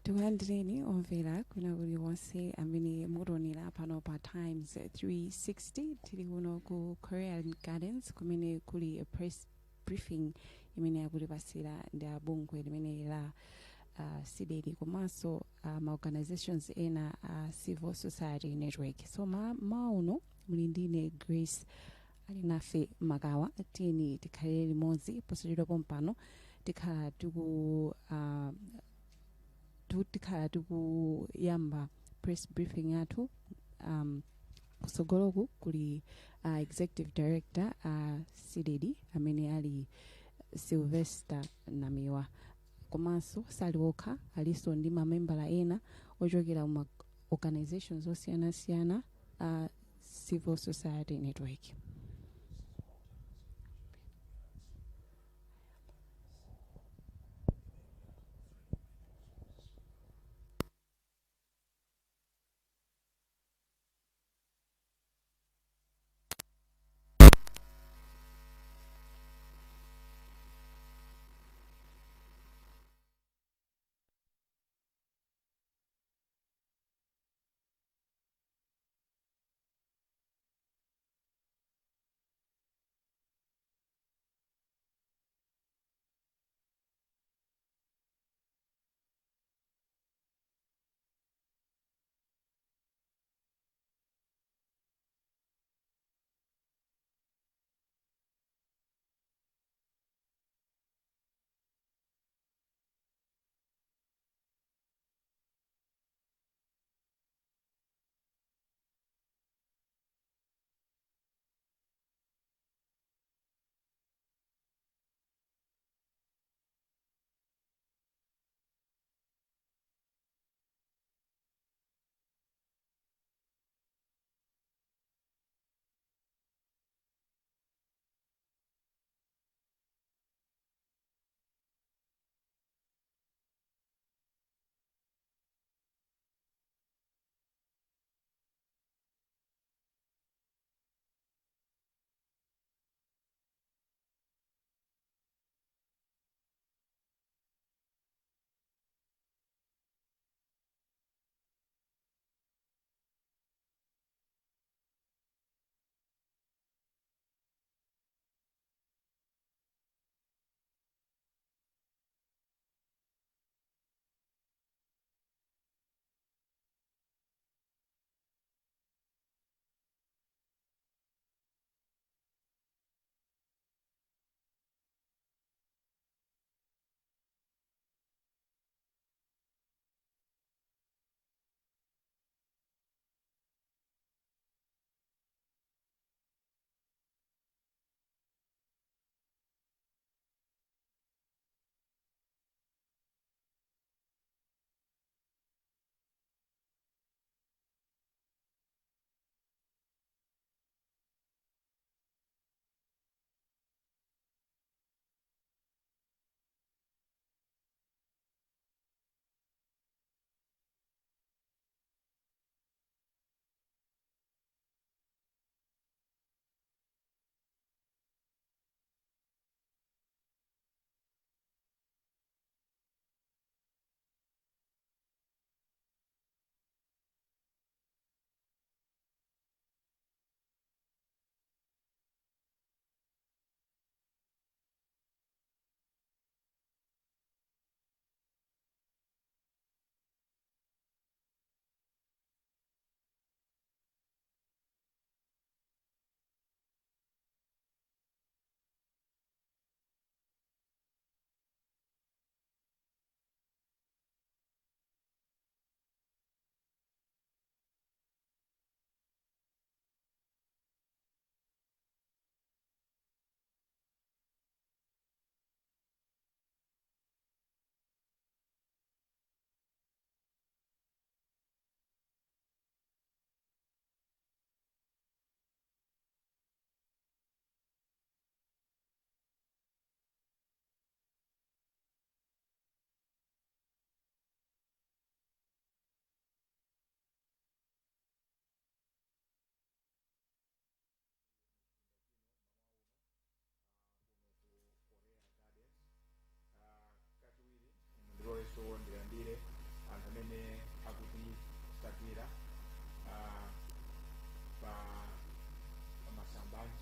Tikulandireni omvera kwina kulikonse amene mukutionera pano pa Times 360. Tili kuno ku Korean Gardens kumene kuli a press briefing imene yakutipasira ndi abungwe limene la CDEDI komanso ma organizations ena a civil society network. So mauno muli ndine Grace ali nafe Makawa. Tiyeni tikhalire limodzi. Posachedwa pompano tikhala tiku tikhala tikuyamba press briefing yathu. Kusogoloku kuli executive director CDEDI amene ali Sylvester Namiwa, komanso sali okha, alinso ndi mamembala ena ochokera mu organizations osiyanasiyana a civil society network.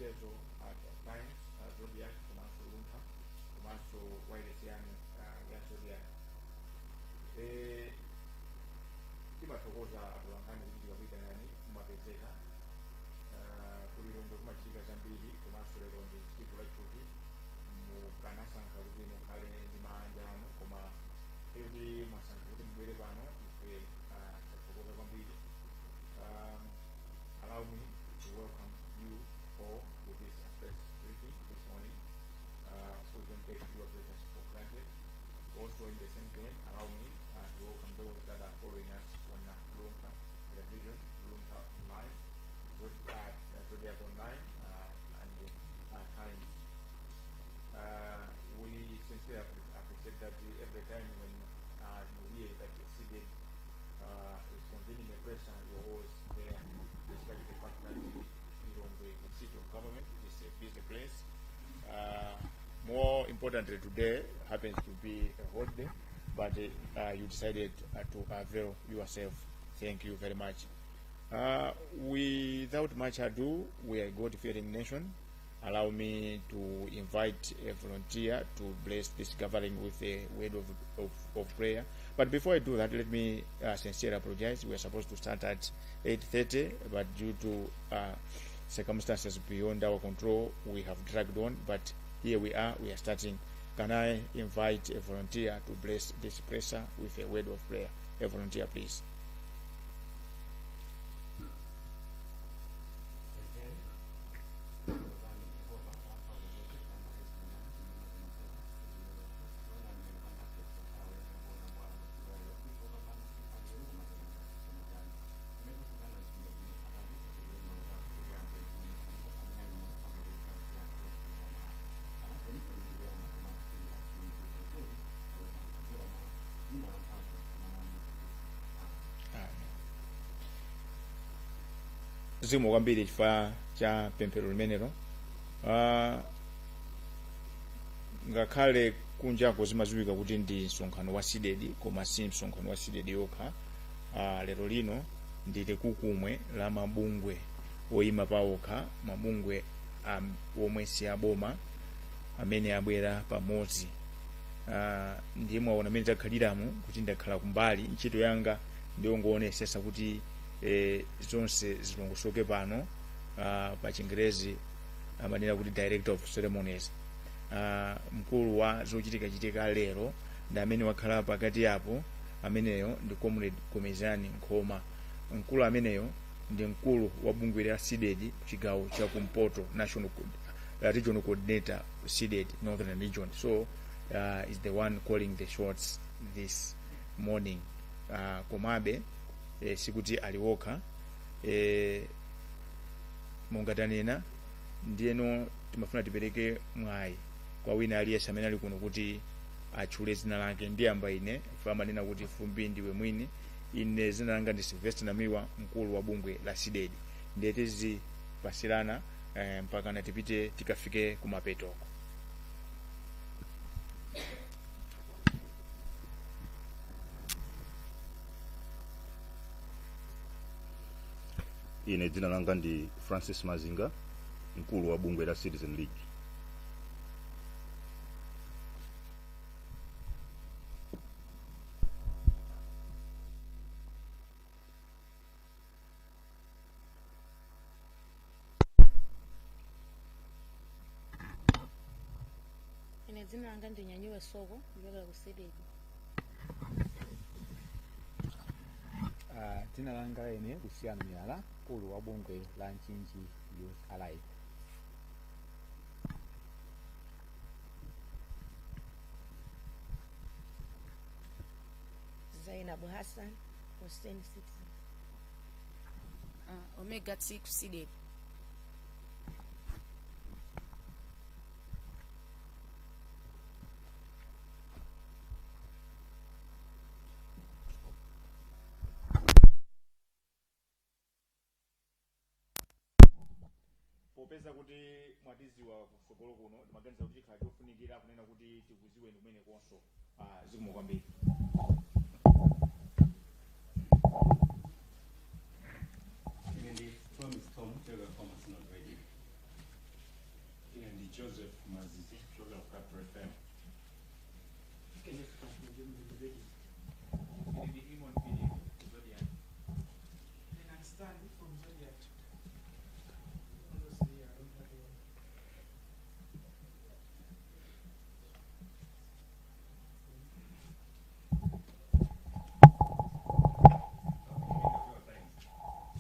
mchezo at Times, Zodiac komanso Luntha komanso wireless yanu ya Zodiac. Timathokoza atolankhani kuti tikakuyitanani mumapezeka. Kulilongwe kumachitika zambiri, komanso lero ndi tsiku lachuti, mukanasankha kuti mukhale ndi mabanja anu, koma kuti mwasankha kuti mubwere pano, ife tathokoza kwambiri. Allow me to welcome you all to this press briefing this morning. So we don't take your presence for granted. Also, in the same vein, allow me to welcome those that are following us on Luntha Television, Luntha Online, Zodiac Online, and Times. We sincerely appreciate that every time when you hear that CDEDI is convening a presser, you're always there, despite the fact that Lilongwe is the seat of government, it is a busy place. More importantly, today happens to be a holiday, but you decided to avail yourself. Thank you very much. Without much ado, we are a God-fearing nation. Allow me to invite a volunteer to bless this gathering with a word of prayer. But before I do that, let me sincerely apologize. We are supposed to start at 8:30, but due to circumstances beyond our control, we have dragged on. But here we are starting. Can I invite a volunteer to bless this presser with a word of prayer? A volunteer, please. Amen. Zikomo kwambiri chifukwa cha pemphero limenelo. Ngakhale kunjako zimadziwika kuti ndi msonkhano wa CDEDI, koma si msonkhano wa CDEDI yokha. Lero lino ndili kukumwe la mabungwe oyima pawokha, mabungwe omwe si aboma amene abwera pamodzi. Ndiye mwaona amene takhaliramu kuti ndakhala kumbali. Ntchito yanga ndiyongoonetsetsa kuti zonse zilongosoke pano. Pa Chingerezi amanena kuti director of ceremonies. Mkulu wa zochitikachitika lero ndi amene wakhala pakati apo. Ameneyo ndi Comrade Komezani Nkhoma. Mkulu ameneyo ndi mkulu wa bungwe la CDEDI chigawo cha kumpoto, national regional coordinator, CDEDI Northern Region. So is the one calling the shots this morning. Komabe sikuti aliwokha, monga tanena. Ndiyeno timafuna tipereke mwayi kwa wina aliyense amene ali kuno kuti atchule dzina lake. Ndiyamba ine, amanena kuti fumbi ndiwe mwini. Ine dzina langa ndi Sylvester Namiwa, mkulu wa bungwe la CDEDI. Ndiye tizipasirana mpaka na tipite tikafike kumapetoko. Ine dzina langa ndi Francis Mazinga, mkulu wa bungwe la Citizen League. Ine dzina langa ndi Nyanyiwe Soko, kuchokera ku CDEDI. Dzina langa ine Luciano Miyala, mkulu wa bungwe la Mchinji Youth Alive. Zainabu Hassan, Hussein Citizen. Omega T ku CDEDI. Popeza kuti mwatiziwa kutsogolo kuno, ndimaganiza kuti chikhala chofunikira kunena kuti tikuziweni kumene konso. Zikomo kwambiri. Ine ndi Promise Tom, kuchokera kwa Masino Radio. Joseph Mazizi kuchokera ku Capital FM. Kenneth Kafunje, Mlindi. Ndi Imon Philip, Zodiac. And Stanley from Zodiac. Honestly, I don't have a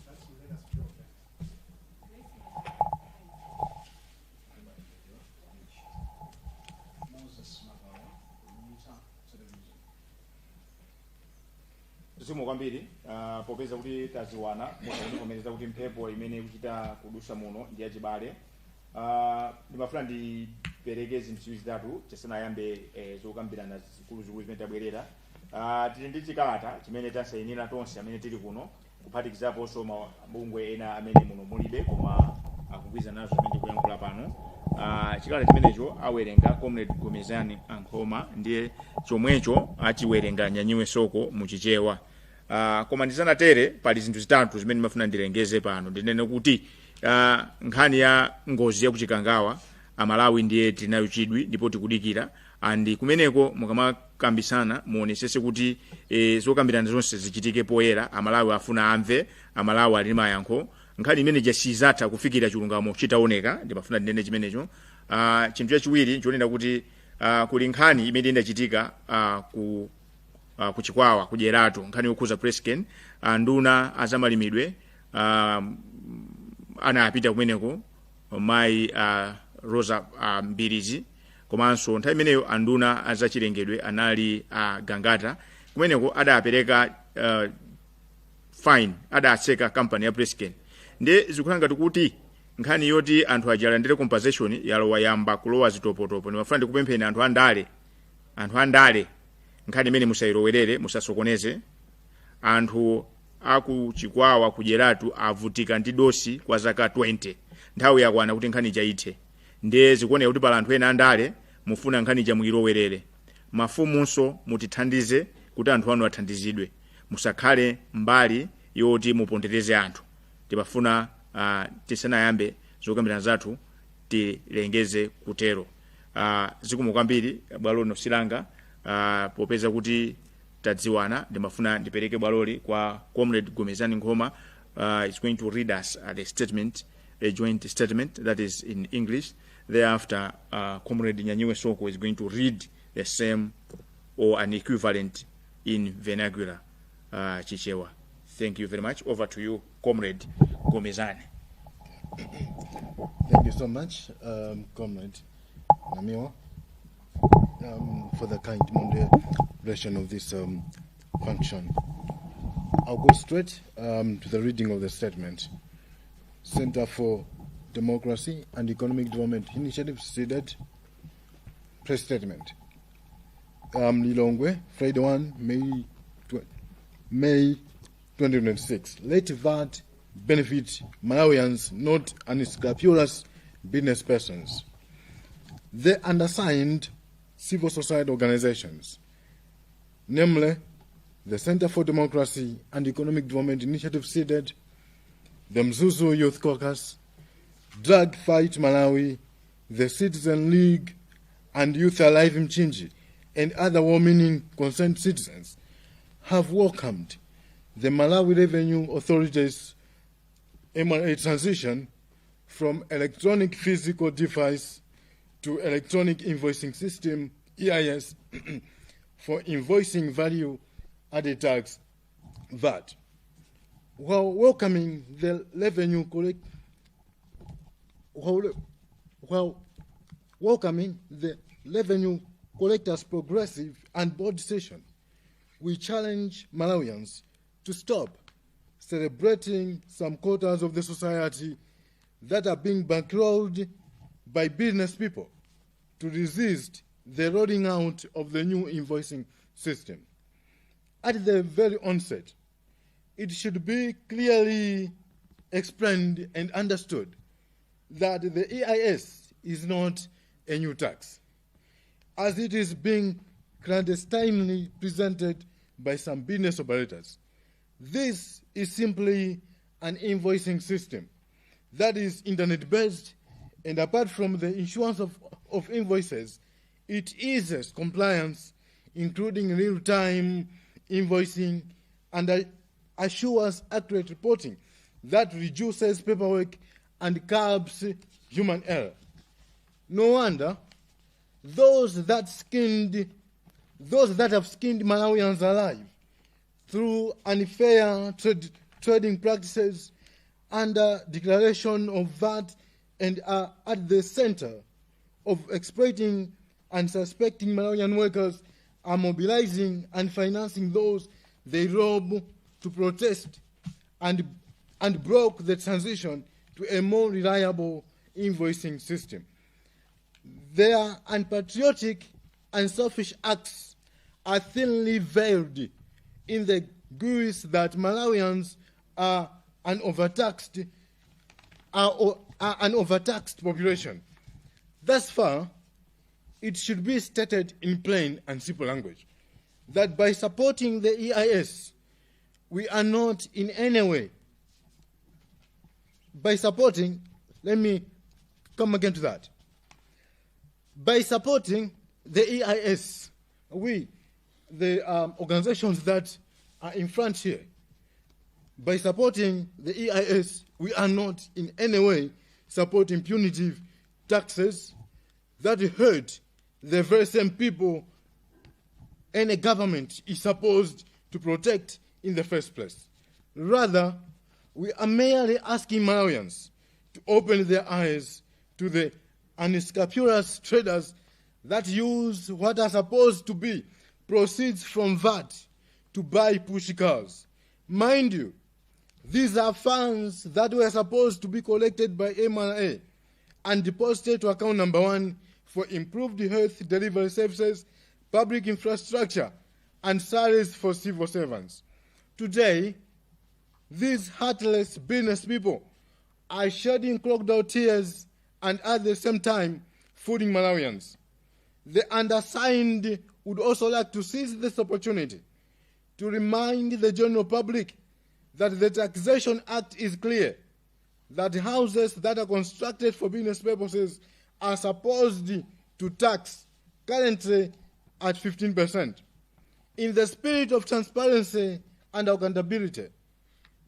That's let us draw that. Moses Magawa, Mita Television. Zikomo kwambiri. Popeza kuti taziwana, musakundivomereza kuti mphepo imene ikuchita kudusa muno ndi yachibale. Ndimafuna ndipereke zinthu zitatu tisanayambe zokambirana zikuluzikulu zimene tabwerera. Tili ndi chikalata chimene tasayinira tonse amene tili kuno, kuphatikizaponso mabungwe ena amene muno mulibe koma akugwirizana nazo zimene ndikuyankhula pano. Chikalata chimenecho awerenga Comrade Gomezani Ankhoma, ndiye chomwecho achiwerenga Nyanyiwe Soko muchichewa. Koma ndisanatere, pali zinthu zitatu zimene ndimafuna ndilengeze pano. Ndinene kuti nkhani ya ngozi ya kuchikangawa, Amalawi ndiye tinayo chidwi ndipo tikudikira. And kumeneko mukamakambisana muonesese kuti zokambirana zonse zichitike poyera. Amalawi afuna amve, Amalawi ali mayankho. Nkhani imene sizatha kufikira chilungamo chitaoneka. Ndimafuna ndinene chimenecho. Chinthu chachiwiri nchonena kuti kuli nkhani imene inachitika kuchikwawa kudyeratu, nkhani yokhuza Presscane. Nduna azamalimidwe anapita kumeneko, mayi Rosa Mbirizi, komanso nthawi imeneyo anduna azachilengedwe anali Gangata. Kumeneko adapereka fine, adatseka kampani ya Presscane. Ndiye zikukhala ngati kuti nkhani yoti anthu aja alandire compensation yalowa, yamba kulowa zitopotopo. Ndimafuna ndikupempheni anthu andale, anthu andale, nkhani imene musayilowerere, musasokoneze. Anthu akuchikwawa kudyeratu avutika ndi dosi kwa zaka 20. Nthawi yakwana kuti nkhani ija ithe. Ndiye zikuoneka kuti pala anthu ena andale mufuna nkhani ija muyilowerere. Mafumunso mutithandize kuti anthu anu athandizidwe, musakhale mbali yoti mupondereze anthu. Timafuna tisanayambe zokambirana zathu tilengeze kutero. Zikomo kwambiri. Bwalo lino silanga. Popeza kuti tadziwana, ndimafuna ndipereke bwaloli kwa Comrade Gomezani Nkhoma. Is going to read us the statement, a joint statement that is in English. Thereafter, Comrade Nyanyiwe Soko is going to read the same or an equivalent in vernacular, Chichewa. Thank you very much. Over to you, Comrade Gomezani. Thank you so much, Comrade Namiwa, for the kind moderation of this function. I'll go straight to the reading of the statement. Center for Democracy and Economic Development Initiative, CDEDI, press statement. Lilongwe, Friday 1, May 2026. Let VAT benefit Malawians, not unscrupulous business persons. The undersigned civil society organizations, namely the Center for Democracy and Economic Development Initiative, CDEDI, the Mzuzu Youth Caucus, Drug Fight Malawi, the Citizen League, and Youth Alive Mchinji, and other well-meaning concerned citizens, have welcomed the Malawi Revenue Authority's MRA transition from electronic physical device to electronic invoicing system, EIS, for invoicing value added tax, VAT. While welcoming the revenue collect, while welcoming the revenue collectors' progressive and bold decision, we challenge Malawians to stop celebrating some quarters of the society that are being bankrolled by business people to resist the rolling out of the new invoicing system. At the very onset, it should be clearly explained and understood that the EIS is not a new tax, as it is being clandestinely presented by some business operators. This is simply an invoicing system that is internet based And apart from the issuance of invoices, it eases compliance, including real time invoicing, and assures accurate reporting that reduces paperwork and curbs human error. No wonder those that have skinned Malawians alive through unfair trading practices under declaration of VAT and are at the center of exploiting and suspecting Malawian workers are mobilizing and financing those they rob to protest and broke the transition to a more reliable invoicing system. Their unpatriotic and selfish acts are thinly veiled in the guise that Malawians are an overtaxed population. Thus far, it should be stated in plain and simple language that by supporting the EIS, we are not in any way, by supporting, let me come again to that. By supporting the EIS, we, the organizations that are in front here, by supporting the EIS, we are not in any way supporting punitive taxes that hurt the very same people any government is supposed to protect in the first place. Rather, we are merely asking Malawians to open their eyes to the unscrupulous traders that use what are supposed to be proceeds from VAT to buy push cars. Mind you, these are funds that were supposed to be collected by MRA and deposited to account number one for improved health delivery services, public infrastructure, and salaries for civil servants. Today, these heartless business people are shedding crocodile tears and at the same time fooling Malawians. The undersigned would also like to seize this opportunity to remind the general public that the Taxation Act is clear that houses that are constructed for business purposes are supposed to tax, currently at 15%. In the spirit of transparency and accountability,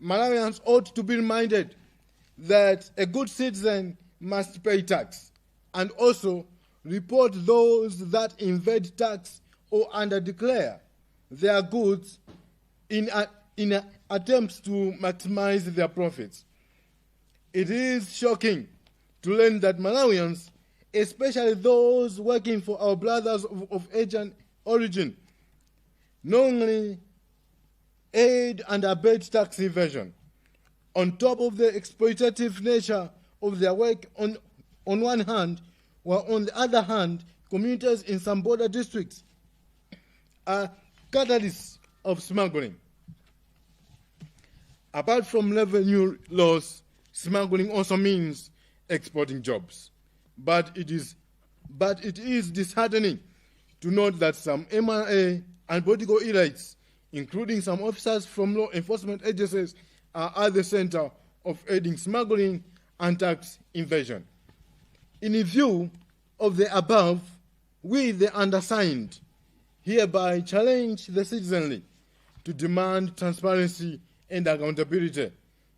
Malawians ought to be reminded that a good citizen must pay tax and also report those that evade tax or underdeclare their goods in attempts to maximize their profits. It is shocking to learn that Malawians, especially those working for our brothers of Asian origin, knowingly aid and abet tax evasion. On top of the exploitative nature of their work on one hand, while on the other hand, communities in some border districts are catalysts of smuggling. Apart from revenue loss, smuggling also means exporting jobs. But it is disheartening to note that some MRA and political elites, including some officers from law enforcement agencies, are at the center of aiding smuggling and tax evasion. In view of the above, we, the undersigned, hereby challenge the citizenry to demand transparency and accountability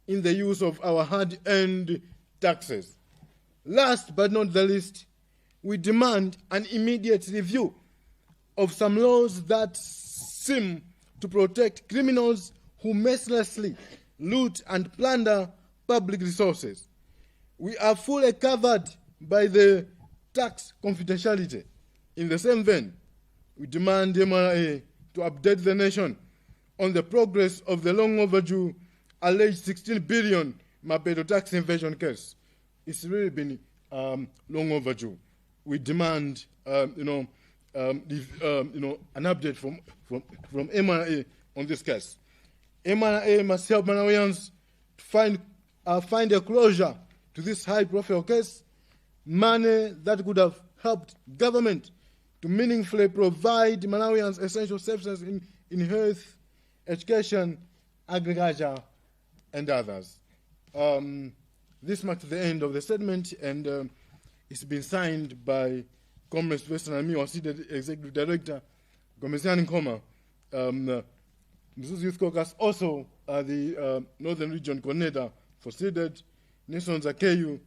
in the use of our hard earned taxes. Last but not the least, we demand an immediate review of some laws that seem to protect criminals who mercilessly loot and plunder public resources. We are fully covered by the tax confidentiality. In the same vein, we demand MRA to update the nation on the progress of the long overdue alleged 16 billion Mapeto tax evasion case. It's really been long overdue. We demand an update from MRA on this case. MRA must help Malawians to find a closure to this high-profile case, money that could have helped government to meaningfully provide Malawians essential services in health, education, agriculture, and others. This marks the end of the statement, and It's been signed by Comrade Sylvester Namiwa, CDEDI Executive Director, Gomezgani Nkhoma, Mzuzu Youth Caucus, also the Northern Region Coordinator for CDEDI, Nelson Zakeyu,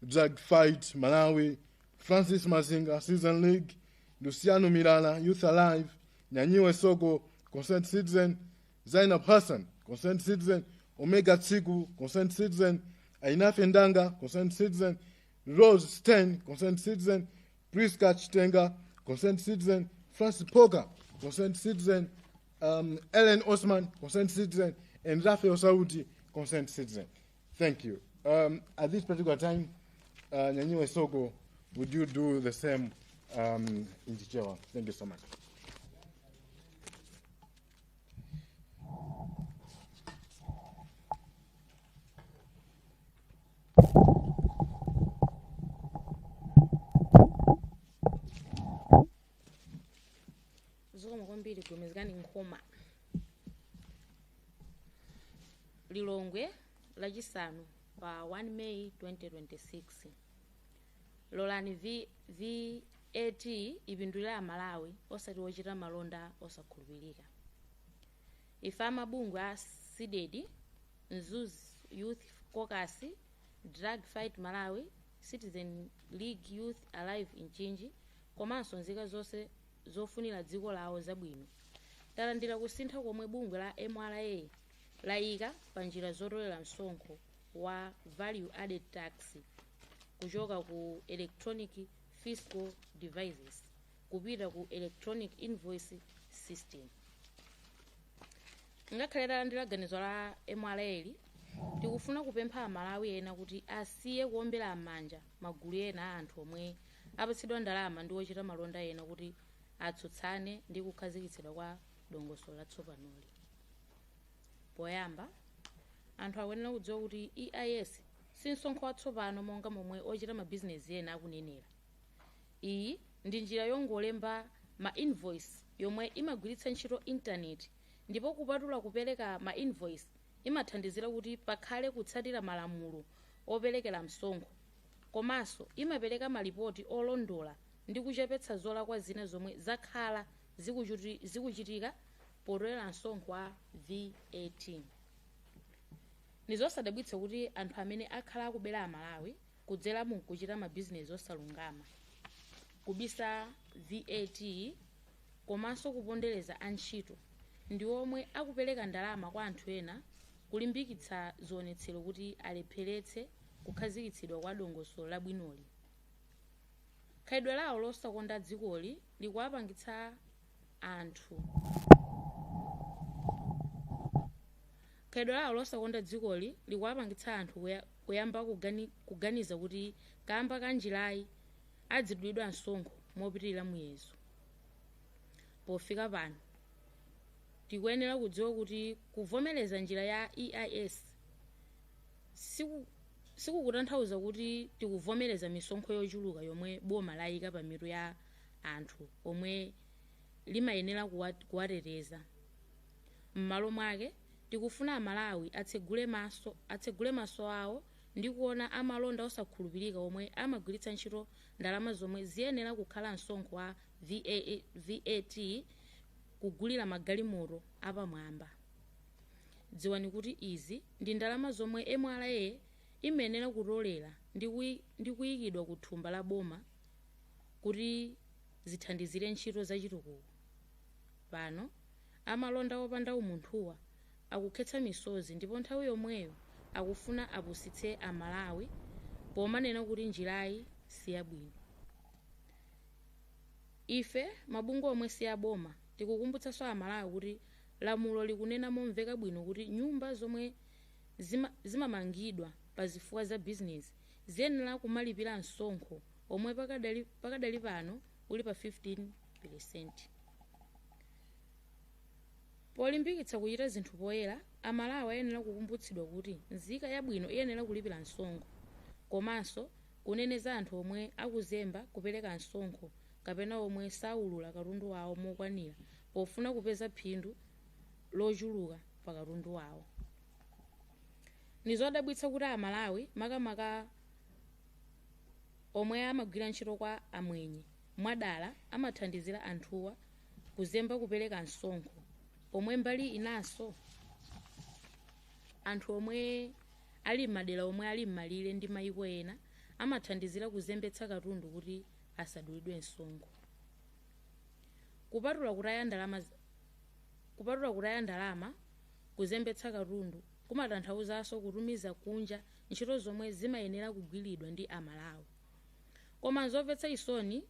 Drug Fight Malawi, Francis Mazinga, Citizen League, Luciano Milala, Youth Alive, Nyanyiwe Soko, Concerned Citizen, Zainab Hassan, Concerned Citizen, Omega Tsiku, Concerned Citizen, Ainafe Ndanga, Concerned Citizen, Rose Sten, Concerned Citizen, Priska Chitenga, Concerned Citizen, Francis Poker, Concerned Citizen, Ellen Osman, Concerned Citizen, and Rafael Saudi, Concerned Citizen. Thank you. At this particular time, Nyanyiwe Soko, would you do the same in Chichewa? Thank you so much. Zikomo kwambiri, Gomezgani Nkhoma. Lilongwe, Lachisanu pa 1 May 2026. Lolani VAT ipindulire Amalawi, osati wochita malonda osakhulupirika. Ife amabungwe a CDEDI, Mzuzu Youth Caucus, Drug Fight Malawi, Citizen League, Youth Alive Mchinji, komanso nzika zonse zofunira dziko lawo zabwino, talandira kusintha komwe bungwe la MRA layika pa njira zotolera msonkho wa Value Added Tax kuchoka ku electronic fiscal devices kupita ku electronic invoice system. Ngakhale talandira ganizo la MRA, tikufuna kupempha Amalawi ena kuti asiye kuombera m'manja magulu ena a anthu omwe apatsidwa ndalama ndi ochita malonda ena kuti atsutsane ndi kukhazikitsidwa kwa dongosolo latsopanoli. Poyamba, anthu akuyenera kudziwa kuti EIS si msonkho watsopano monga momwe ochita mabizinesi ena akunenera. Iyi ndi njira yongolemba ma invoice yomwe imagwiritsa ntchito intaneti, ndipo kupatula kupereka ma invoice, imathandizira kuti pakhale kutsatira malamulo operekera msonkho, komanso imapereka malipoti olondola ndi kuchepetsa zolakwa zina zomwe zakhala zikuchitika potolera msonkho wa VAT. Ndi zosadabwitsa kuti anthu amene akhala akubera Amalawi kudzera mu kuchita mabizinesi osalungama, kubisa VAT komanso kupondereza antchito ndi omwe akupereka ndalama kwa anthu ena kulimbikitsa zionetsero kuti alepheretse kukhazikitsidwa kwa dongosolo labwinoli. Khalidwe lawo losakonda dzikoli likuwapangitsa anthu Khalidwe lawo losakonda dzikoli likuwapangitsa anthu kuyamba kuganiza kuti kamba ka njirayi adzidulidwa msonkho mopitirira muyezo. Pofika pano, tikuyenera kudziwa kuti kuvomereza njira ya EIS sikukutanthauza kuti tikuvomereza misonkho yochuluka yomwe boma layika pa mitu ya anthu omwe limayenera kuwateteza. M'malo mwake, tikufuna Amalawi atsegule maso awo ndi kuona amalonda osakhulupirika omwe amagwiritsa ntchito ndalama zomwe ziyenera kukhala msonkho wa VAT kugulira magalimoto apamwamba. Dziwani kuti izi ndi ndalama zomwe MRA imayenera kutolera ndi kuyikidwa ku thumba la boma kuti zithandizire ntchito zachitukuko. Pano amalonda opanda umunthuwa akukhetsa misozi, ndipo nthawi yomweyo akufuna apusitse Amalawi pomanena kuti njirayi siyabwino. Ife mabungwe omwe siyaboma tikukumbutsanso Amalawi kuti lamulo likunena momveka bwino kuti nyumba zomwe zimamangidwa pa zifukwa za bizinesi ziyenera kumalipira msonkho omwe pakadali pano uli pa 15. Polimbikitsa kuchita zinthu poyera, Amalawi ayenera kukumbutsidwa kuti nzika yabwino iyenera kulipira msonkho, komanso kuneneza anthu omwe akuzemba kupereka msonkho kapena omwe saulula katundu wawo mokwanira pofuna kupeza phindu lochuluka pa katundu wawo. Ndi zodabwitsa kuti Amalawi, makamaka Omwe amagwira ntchito kwa amwenye mwadala amathandizira anthuwa kuzemba kupereka msonkho, pomwe mbali inanso anthu omwe ali m'madera omwe ali m'malire ndi mayiko ena amathandizira kuzembetsa katundu kuti asadulidwe msonkho. Kupatula kutaya ndalama, kuzembetsa katundu kumatanthauzanso kutumiza kunja ntchito zomwe zimayenera kugwiridwa ndi Amalawi. Koma nzomvetsa chisoni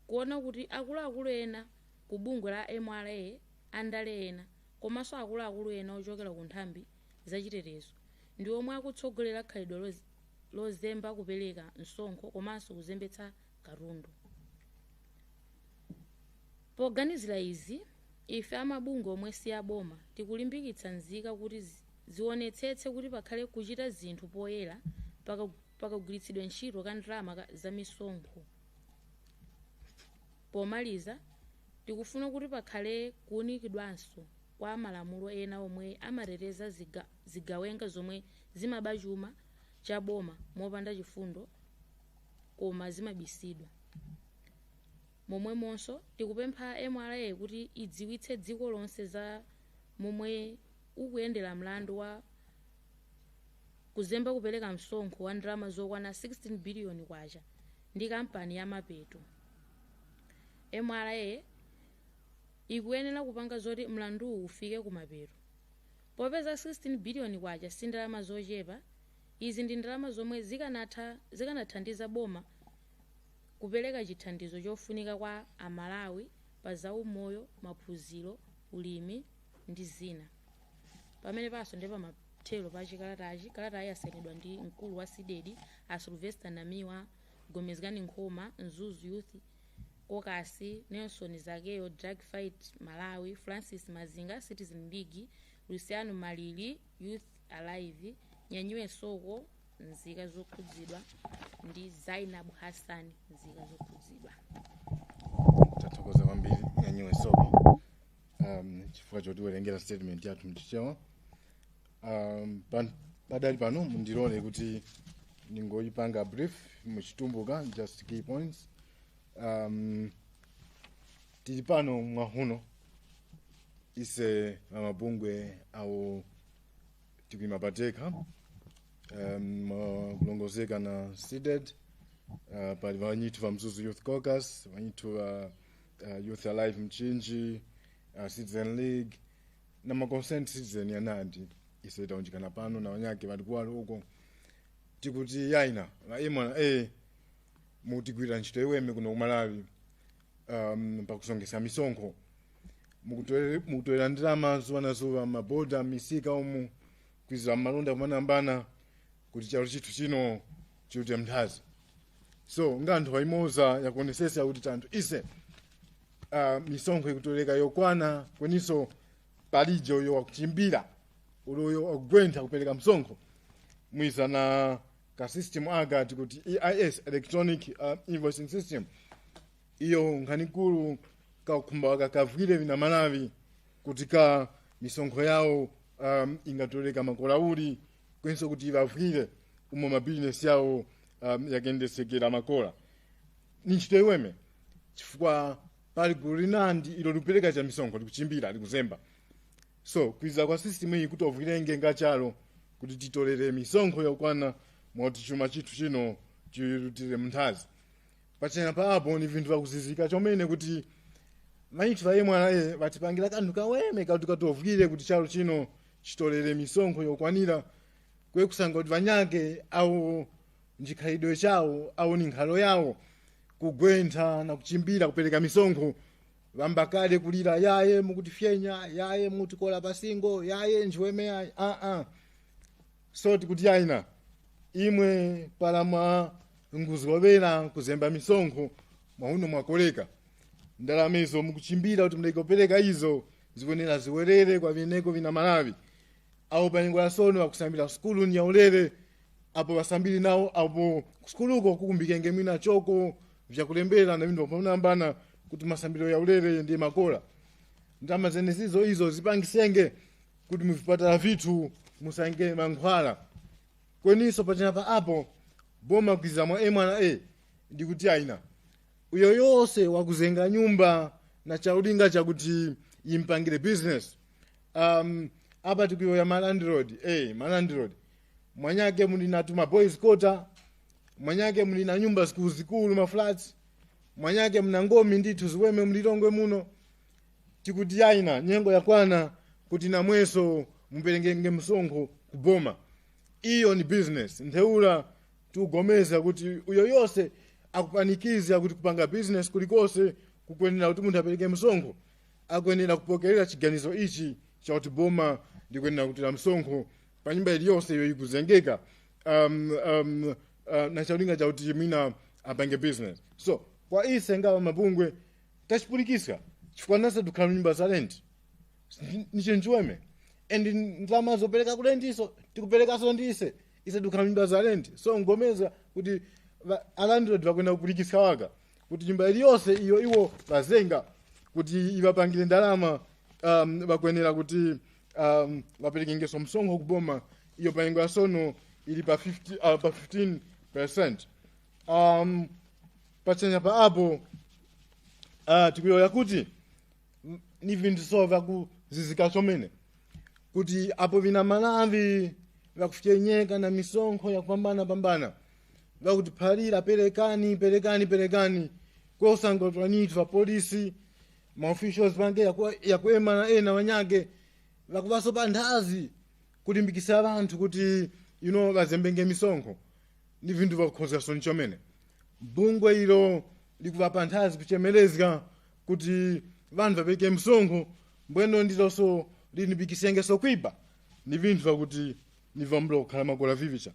kuona kuti akuluakulu ena ku bungwe la MRA, andale ena komanso akuluakulu ena ochokera ku nthambi zachitetezo ndi omwe akutsogolera khalidwe lozemba kupereka msonkho komanso kuzembetsa katundu. Poganizira izi, ife amabungwe omwe si aboma tikulimbikitsa nzika kuti zionetsetse kuti pakhale kuchita zinthu poyera pakagwiritsidwe ntchito ka ndalama za misonkho. Pomaliza, tikufuna kuti pakhale kuwunikidwanso kwa malamulo ena omwe amateteza zigawenga zomwe zimaba chuma cha boma mopanda chifundo koma zimabisidwa. Momwemonso tikupempha MRA kuti idziwitse dziko lonse za momwe ukuyendera mlandu wa kuzemba kupereka msonkho wa ndalama zokwana 16 biliyoni kwacha ndi kampani ya Mapeto. MRA ikuyenera kupanga zoti mlanduwu ufike kumapeto, popeza 16 biliyoni kwacha si ndalama zochepa. Izi ndi ndalama zomwe zikanathandiza boma kupereka chithandizo chofunika kwa Amalawi pa zaumoyo, maphunziro, ulimi ndi zina. Pamene panso ndi pamathero pa chikalatachi. Kalatayi yasayinidwa ndi mkulu wa CDEDI a Sylvester Namiwa, Gomezgani Nkhoma, Mzuzu Youth Caucus, Nelson Zakeyo, Drug Fight Malawi, Francis Mazinga, Citizen League, Luciano Malili, Youth Alive, Nyanyiwe Soko, nzika zokhudzidwa, ndi Zainab Hassan, nzika zokhudzidwa. Tathokoza kwambiri, Nyanyiwe Soko, chifukwa chotiwerengera statement yathu mchichewa. Padali pano mundilole kuti ningoyipanga brief muchitumbuka, just key points. Tili pano mwahuno ise amabungwe awo tikuyima patekha, kulongozeka na CDEDI. Pali vanyithu va Mzuzu Youth Caucus, vanyithu va Youth Alive Mchinji, Citizen League na ma concerned citizen yanandi. Ise taunjikana pano na wanyake vali kuwalo uko, tikuti yaina la imwe mutigwira ntchito iweme kuno kumalawi pakusongesa misonkho, mukutolera ndalama zuwa na zuwa maboda, misika umu, kwizira malonda kumanambana kuti chalo chithu chino chiute mnthazi. So nga anthu aimoza yakuonesesa kuti tanthu ise misonkho ikutoleka yokwana, kweninso palije uyo wakuchimbira, uloyo wakugwentha kupereka msonkho. Mwiza na ka system aka tikuti EIS, electronic invoicing system. Iyo nkhanikulu kakhumba kakavwire vina Malawi kuti ka misonkho yawo ingatoleka makolauli, kwenso kuti ivavwire umo mabizinesi yawo yakendesekera makola. Ni ntchito iweme chifukwa pali gulu linandi ilo likupereka cha misonkho, likuchimbira, likuzemba. So kwiza kwa system iyi kuti ovwirenge ngachalo kuti titolere misonkho yokwana moti chuma chithu chino chilutire mnthazi. Pachena pa apo ni vinthu vakuzizika chomene kuti maithu va MRA vatipangira kanthu kaweme kati katovwire kuti chalo chino chitolere misonkho yokwanira, kwe kusanga kuti vanyake awo njikhalidwe chawo awo ni nkhalo yawo kugwentha na kuchimbira kupereka misonkho. Vambakale kulira yaye mukutifyenya, yaye mutikola pasingo, yaye njiweme yaye aa. So tikuti yaina imwe pala mwa nguzgovera kuzemba misonkho, mwauno mwakoleka ndalama izo mukuchimbira kuti muleke kupereka, izo zikuyenera ziwerere kwa vineko vina Malawi awo panyengo ya sono akusambira sukulu ni yaulere, apo vasambiri nawo apo kusukuluko kukumbikenge mwina choko vyakulembera na vinthu pamunambana kuti masambiro yaulere ndiye makola. Ndalama zenezizo izo zipangisenge kuti muvipatala vithu musange mankhwala. Kweninso pachina pa apo boma kwiza mwa MRA Ndikuti aina uyo yonse wakuzenga nyumba na chaulinga chakuti impangire business. Apa tikuyoya malandlord, malandlord mwanyake muli na tuma boys quarter, mwanyake muli na nyumba zikuluzikulu, ma flats, mwanyake mna ngomi ndithu ziweme mlilongwe muno. Tikuti aina nyengo yakwana kuti namweso muperengenge msonkho kuboma. Iyo ni business. Ntheula tikugomeza kuti uyo yonse akupanikiza kuti kupanga business kulikonse kukuyenera kuti munthu apereke msonkho, akuyenera kupokerera chiganizo ichi chakuti boma ndikuyenera kutira msonkho pa nyumba iliyonse iyo ikuzengeka na chalinga chakuti mwina apange business. So kwa ise ngawa mabungwe tachipulikisa, chifukwa nase tikhala nyumba za rent, ni chinthu chiweme, and ndalama zopereka ku rentiso tikuperekaso ndise ise tikhala nyumba za rent. So ngomeza kuti alandlord vakuenda kupulikisa waka kuti nyumba iliyonse iyo iwo vazenga kuti ivapangire ndalama, vakuyenera kuti vaperekengeso msonkho kuboma iyo payengo yasono ili pa 50, pa 15%. Pachanya pa apo tikuyoya kuti ni vinthu so vakuzizika chomene kuti apo vina Malawi vakuchenyeka na misonkho yakupambana pambana, vakutiphalira perekani, perekani, perekani, kosangotwanithu va polisi, maofficials pange yakuemana ena wanyake vakuvaso pa nthazi kulimbikisa vanthu kuti vazembenge misonkho. Ni vinthu vakukhoza soni chomene bungwe ilo likuvapa nthazi kuchemerezga kuti vanthu vapeke msonkho, mbweno ndilonso lilimbikisengeso kwiba. Ni vinthu vakuti nivambula kukhala makola vivicha.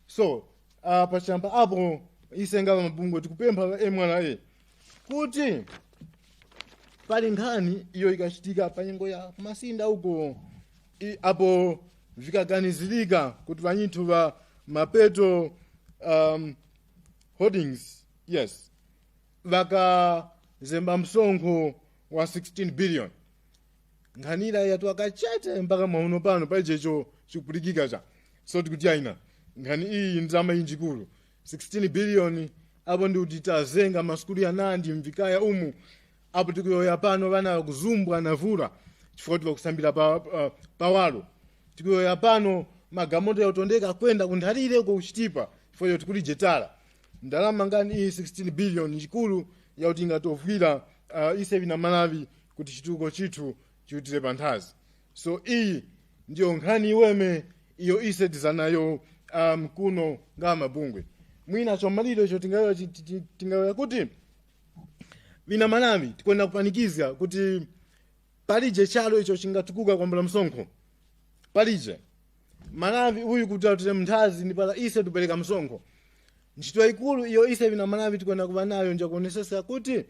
So pachamba apo ise ngava mabungwe tikupempha va MRA kuti pali nkhani iyo ikachitika pa nyengo ya kumasinda uko, apo vikaganizirika kuti vanyithu va Mapeto Holdings, yes, vakazemba msonkho wa 16 billion, nkhanira yatu akachete mpaka mwauno pano paichecho chikupulikika cha. So tikuti aina nkhani iyi ndalama injikulu 16 billion, apo ndi kuti tazenga masukulu yanandi mvikaya umu. Apo tikuyoya pano vana vakuzumbwa na vula chifukwa tivakusambira pawalo. Tikuyoya pano magamoto yautondeka kwenda kunthalire uko kuchitipa chifukwa choti kuli jetala. Ndalama ngani iyi 16 billion chikulu yakuti ingatovwira ise vina Malawi kuti chituko chithu chiutire panthazi. So iyi ndiyo nkhani iweme iyo ise tizanayo kuno nga mabungwe. Mwina chomaliro icho tingayoya kuti vina Malawi tikwenda kupanikiza kuti palije chalo icho chingatukuka kwambula msonkho. Palije Malawi uyu kuti atute mnthazi ndi pala ise tupereka msonkho. Ntchito ikulu iyo ise vina Malawi tikwenda kuva nayo njakuonesesa kuti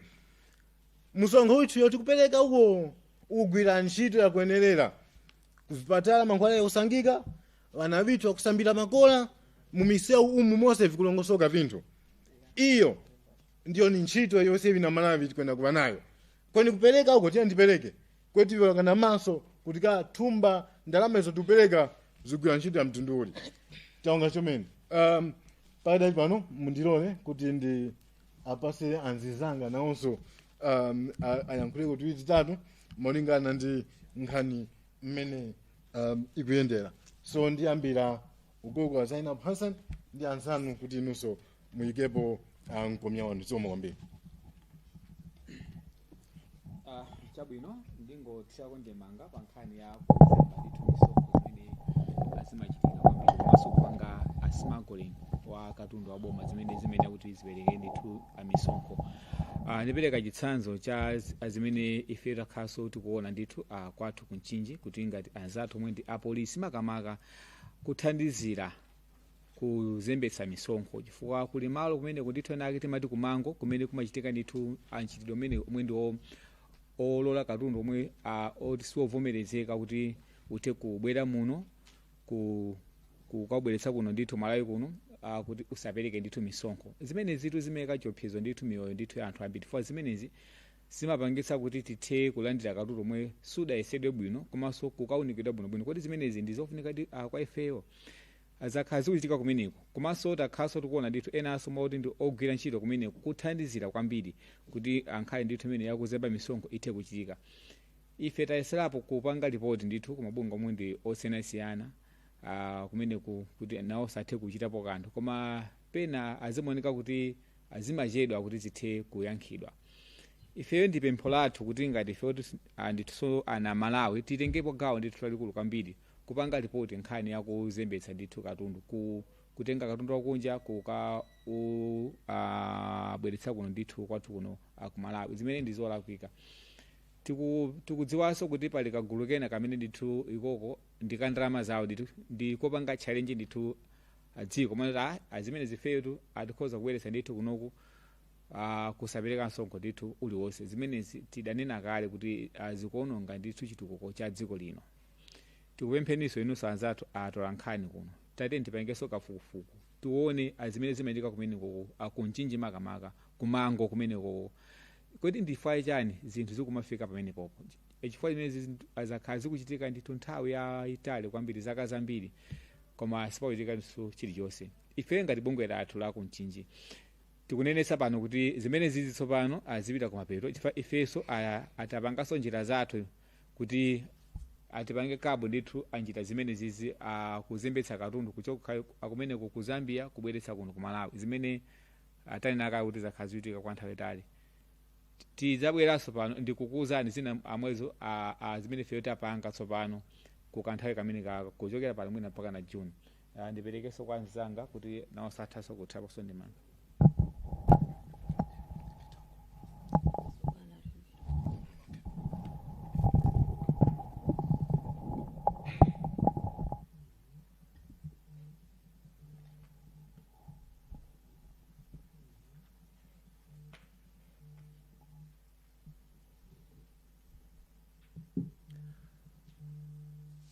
msonkho uthu iyo tikupereka uwo ugwira ntchito yakuyenerera kuzipatala, mankhwala yakusangika, vana vithu akusambira makola mumisewu umu monse vikulongosoka vinthu. Iyo ndiyo ni ntchito yonse vina Malawi tikwenda kuva nayo. Kweni kupereka uko tiye ndipereke kweti kana maso kuti ka thumba ndalama izo tikupereka zigwira ntchito ya mtundu uli taonga chomene. Pakadali pano mundilole kuti ndi apase anzizanga nawonso ayankhule kuti titatu molingana ndi nkhani mmene ikuyendera. So ndiyambira ukoko wa Zainab Hassan ndi anzanu kuti inunso muyikepo mkomya wanu. Zikomo kwambiri. Chabwino, ndingothirako ndemanga pa nkhani ya kuzemba ndithu misonkho zimene zimachitika kwambiri, komanso kupanga a smuggling wa katundu wa boma zimene kuti zipereke ndithu amisonkho. Ndipereka chitsanzo cha zimene ife takhaso tikuona ndithu kwathu kuMchinji, kuti ngati anzathu omwe ndi apolisi makamaka kuthandizira kuzembetsa misonkho, chifukwa kuli malo kumene kundithu ena ake timati kumango kumene kumachitika ndithu anchitidwe umene omwe ndi olola katundu omwe oti siwovomerezeka kuti uthe kubwera muno kukabweretsa kuno ndithu Malawi kuno, kuti usapereke ndithu misonkho. Zimene zitu zimayika chiopsezo ndithu miyoyo ndithu ya anthu ambiri, chifukwa zimenezi zimapangitsa kuti tithe kulandira katundu omwe sudayesedwe bwino komanso kukaunikidwa bwinobwino kuti zimenezi ndi zofunika kwa ifeyo. Zakhala zikuchitika kumeneko, komanso takhalanso tikuona ndithu enanso moti ndi ogwira ntchito kumeneko kuthandizira kwambiri kuti ankhale ndithu imene yakuzemba misonkho ithe kuchitika. Ife tayeserapo kupanga ripoti ndithu kumabungwe omwe ndi osiyanasiyana kumeneku kuti nawo sathe kuchitapo kanthu, koma pena azimaoneka kuti azimachedwa kuti zithe kuyankhidwa. Ifeyo ndi pempho lathu kuti ngati ifeyo ndithunso ana Malawi titengepo gawo ndithu lalikulu kwambiri kupanga ripoti nkhani yakuzembetsa ndithu katundu, kutenga katundu wakunja kuka bweretsa kuno ndithu kwathu kuno ku Malawi, zimene ndi zolakwika. Tikudziwanso kuti pali kagulu kena kamene ndithu ikoko ndi kandalama zawo ndithu ndikopanga challenge ndithu dziko mana azimene zifeyotu atikhoza kubweretsa ndithu kunoku kusapereka msonkho ndithu uliwonse. Zimenezi tidanena kale kuti zikuononga ndithu chitukuko cha dziko lino. Tikupempheniso inunso anzathu atola nkhani kuno, tate tipangenso kafukufuku tione azimene zimachitika kumenekoko, kumchinji makamaka kumango kumenekoko, kuti ndifukwa chani zinthu zikumafika pamenepopo, chifukwa zimene zakhala zikuchitika ndithu nthawi yayitali kwambiri, zaka zambiri, koma sipakuchitikanso chilichonse. Ife ngati bungwe lathu la kumchinji tikunenetsa pano kuti zimene zizi tsopano azipita kumapeto, chifukwa ifenso atapanganso njira zathu kuti atipange kabu ndithu anjira zimene zizi kuzembetsa katundu kuchoka kumeneko ku Zambia kubweretsa kuno ku Malawi, zimene atanena kale kuti zakhala zikuchitika kwa nthawi itali. Tidzabweranso pano ndikukuwuzani zina amwezo zimene ifeyo tapanga tsopano kukanthawi kamene kaka kuchokera pano mwina mpaka na June. Ndiperekenso kwa anzanga kuti nawo sathanso kuthaponso ndimanga.